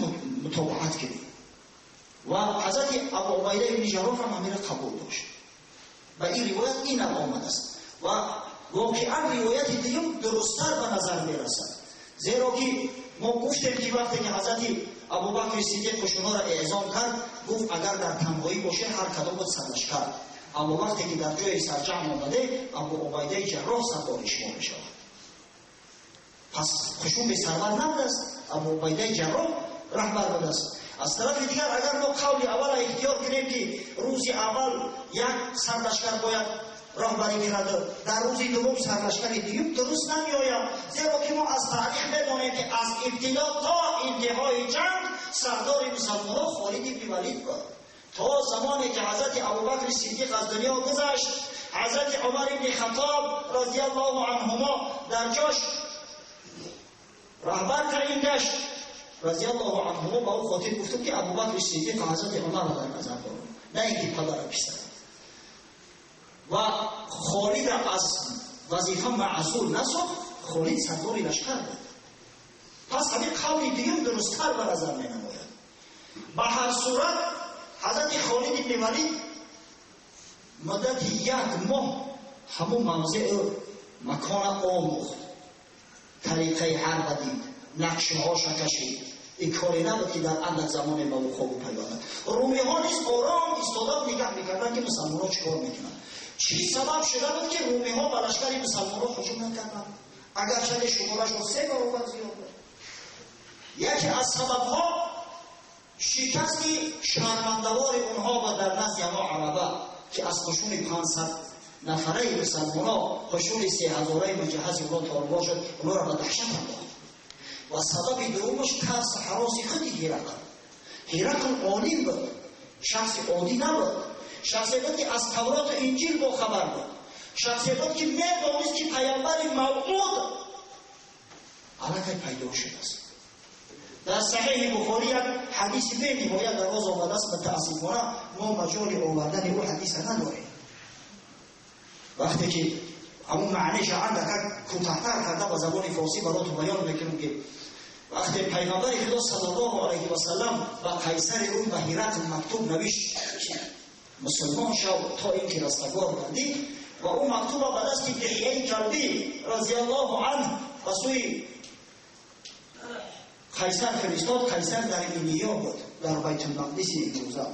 мутобаат кунӣ. Ва Ҳазрати Абу Убайда ибни Ҷарроҳ ҳам ҳаминро қабул дошт. Ба ин ривоят ин ҳам омадааст ва воқеан ривояти дуюм дурусттар ба назар мерасад, зеро ки мо гуфтем ки вақте ки Ҳазрати Абубакри Сиддиқ қушунҳоро эъзом кард, гуфт агар дар танҳоӣ боше ҳар кадом буд сарлашкар, аммо вақте ки дар ҷои сарҷамъ омаде, Абу Убайдаи Ҷарроҳ сардори шумо мешавад. Пас қушун бесарвар набудааст, Абу Убайдаи Ҷарроҳ раҳбар будааст. Аз тарафи дигар, агар мо қавли аввала ихтиёр кунем, ки рӯзи аввал як сарлашкар бояд роҳбарӣ кунад, дар рӯзи дуввум сарлашкари дуюм, дуруст намеояд, зеро ки мо аз таърих медонем, ки аз ибтидо то интиҳои ҷанг сардори мусалмонҳо Холид ибни Валид буд. То замоне ки ҳазрати Абубакри Сиддиқ аз дунё гузашт, ҳазрати Умар ибни Хаттоб розиаллоҳу анҳумо дар ҷош раҳбар таъин гашт. Розиаллоҳу анҳумо ба ӯ хотир гуфтум, ки Абубакри Сиддиқ ҳазрати Умарро дар назар дорам, на ин ки падара писар. Ва Холидра аз вазифа маъзул насохт, Холид сардори лашкар буд. Пас ҳамин қавли дуюм дурусттар ба назар менамояд. Ба ҳар сурат, ҳазрати Холид ибни Валид муддати як моҳ ҳамун мавзеъу макона омӯхт, тариқаи ҳарба дид, нақшаҳоша кашид. Ин коре набуд, ки дар андак замоне ба вуқӯъ пайвандад. Румиҳо низ ором истода нигаҳ мекарданд, ки мусалмонҳо чӣ кор мекунанд. Чӣ сабаб шуда буд, ки румиҳо ба лашкари мусалмонҳо ҳуҷум накарданд, агарчанде шуморашон 3 баробар зиёд буд? Яке аз сабабҳо шикасти шармандавори онҳо ба дар назди ҳамо араба, ки аз қушуни 500 нафараи мусалмонҳо қушуни 3000-аи муҷаҳҳази онҳо торбор шуд, онҳоро ба даҳшат андохт. Ва сабаби дуввумаш тарсу ҳароси худи Ҳирақл. Ҳирақл олим буд, шахси оддӣ набуд, шахсе буд, ки аз Тавроту Инҷил бохабар буд, шахсе буд, ки медонист, ки паямбари мавъуд аллакай пайдо шудааст. Дар Саҳеҳи Бухорӣ як ҳадиси бениҳоят дароз омадааст. Мутаассифона, мо маҷоли овардани ӯ ҳадиса надорем. Вақте ки ҳамун маъниша андакак кӯтаҳтар карда ба забони форсӣ бароту баён мекунем, ки вақте пайғамбари Худо саллаллоҳу алайҳи васаллам ба қайсари Рум, ба Ҳирақл мактуб навишт, мусулмон шав, то ин ки растагор гардӣ, ва ӯ мактуба ба дасти Диҳияи Калбӣ розиаллоҳу анҳ ба сӯи қайсар фиристод. Қайсар дар Илиё буд, дар Байтулмақдиси имрӯза.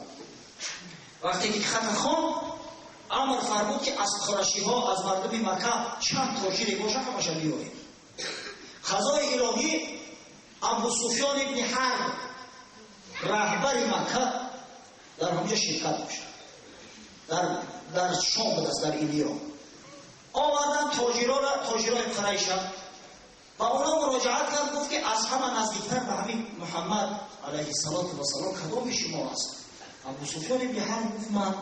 Вақте ки хата хонд, амр фармуд, ки аз қурашиҳо, аз мардуми Макка чанд тоҷире боша, ҳамаша биёред. Қазои илоҳӣ, Абу Суфён ибни Ҳарб, раҳбари Макка, дар ҳамҷа ширкат дошт, дар Шом будааст, дар Илиё. Овардан тоҷирора, тоҷирои Қурайша. Ба онҳо муроҷиат кард, гуфт, ки аз ҳама наздиктар ба ҳамин Муҳаммад алайҳиссалоту вассалом кадоми шумо аст? Абу Суфён ибни Ҳарб гуфт: ман.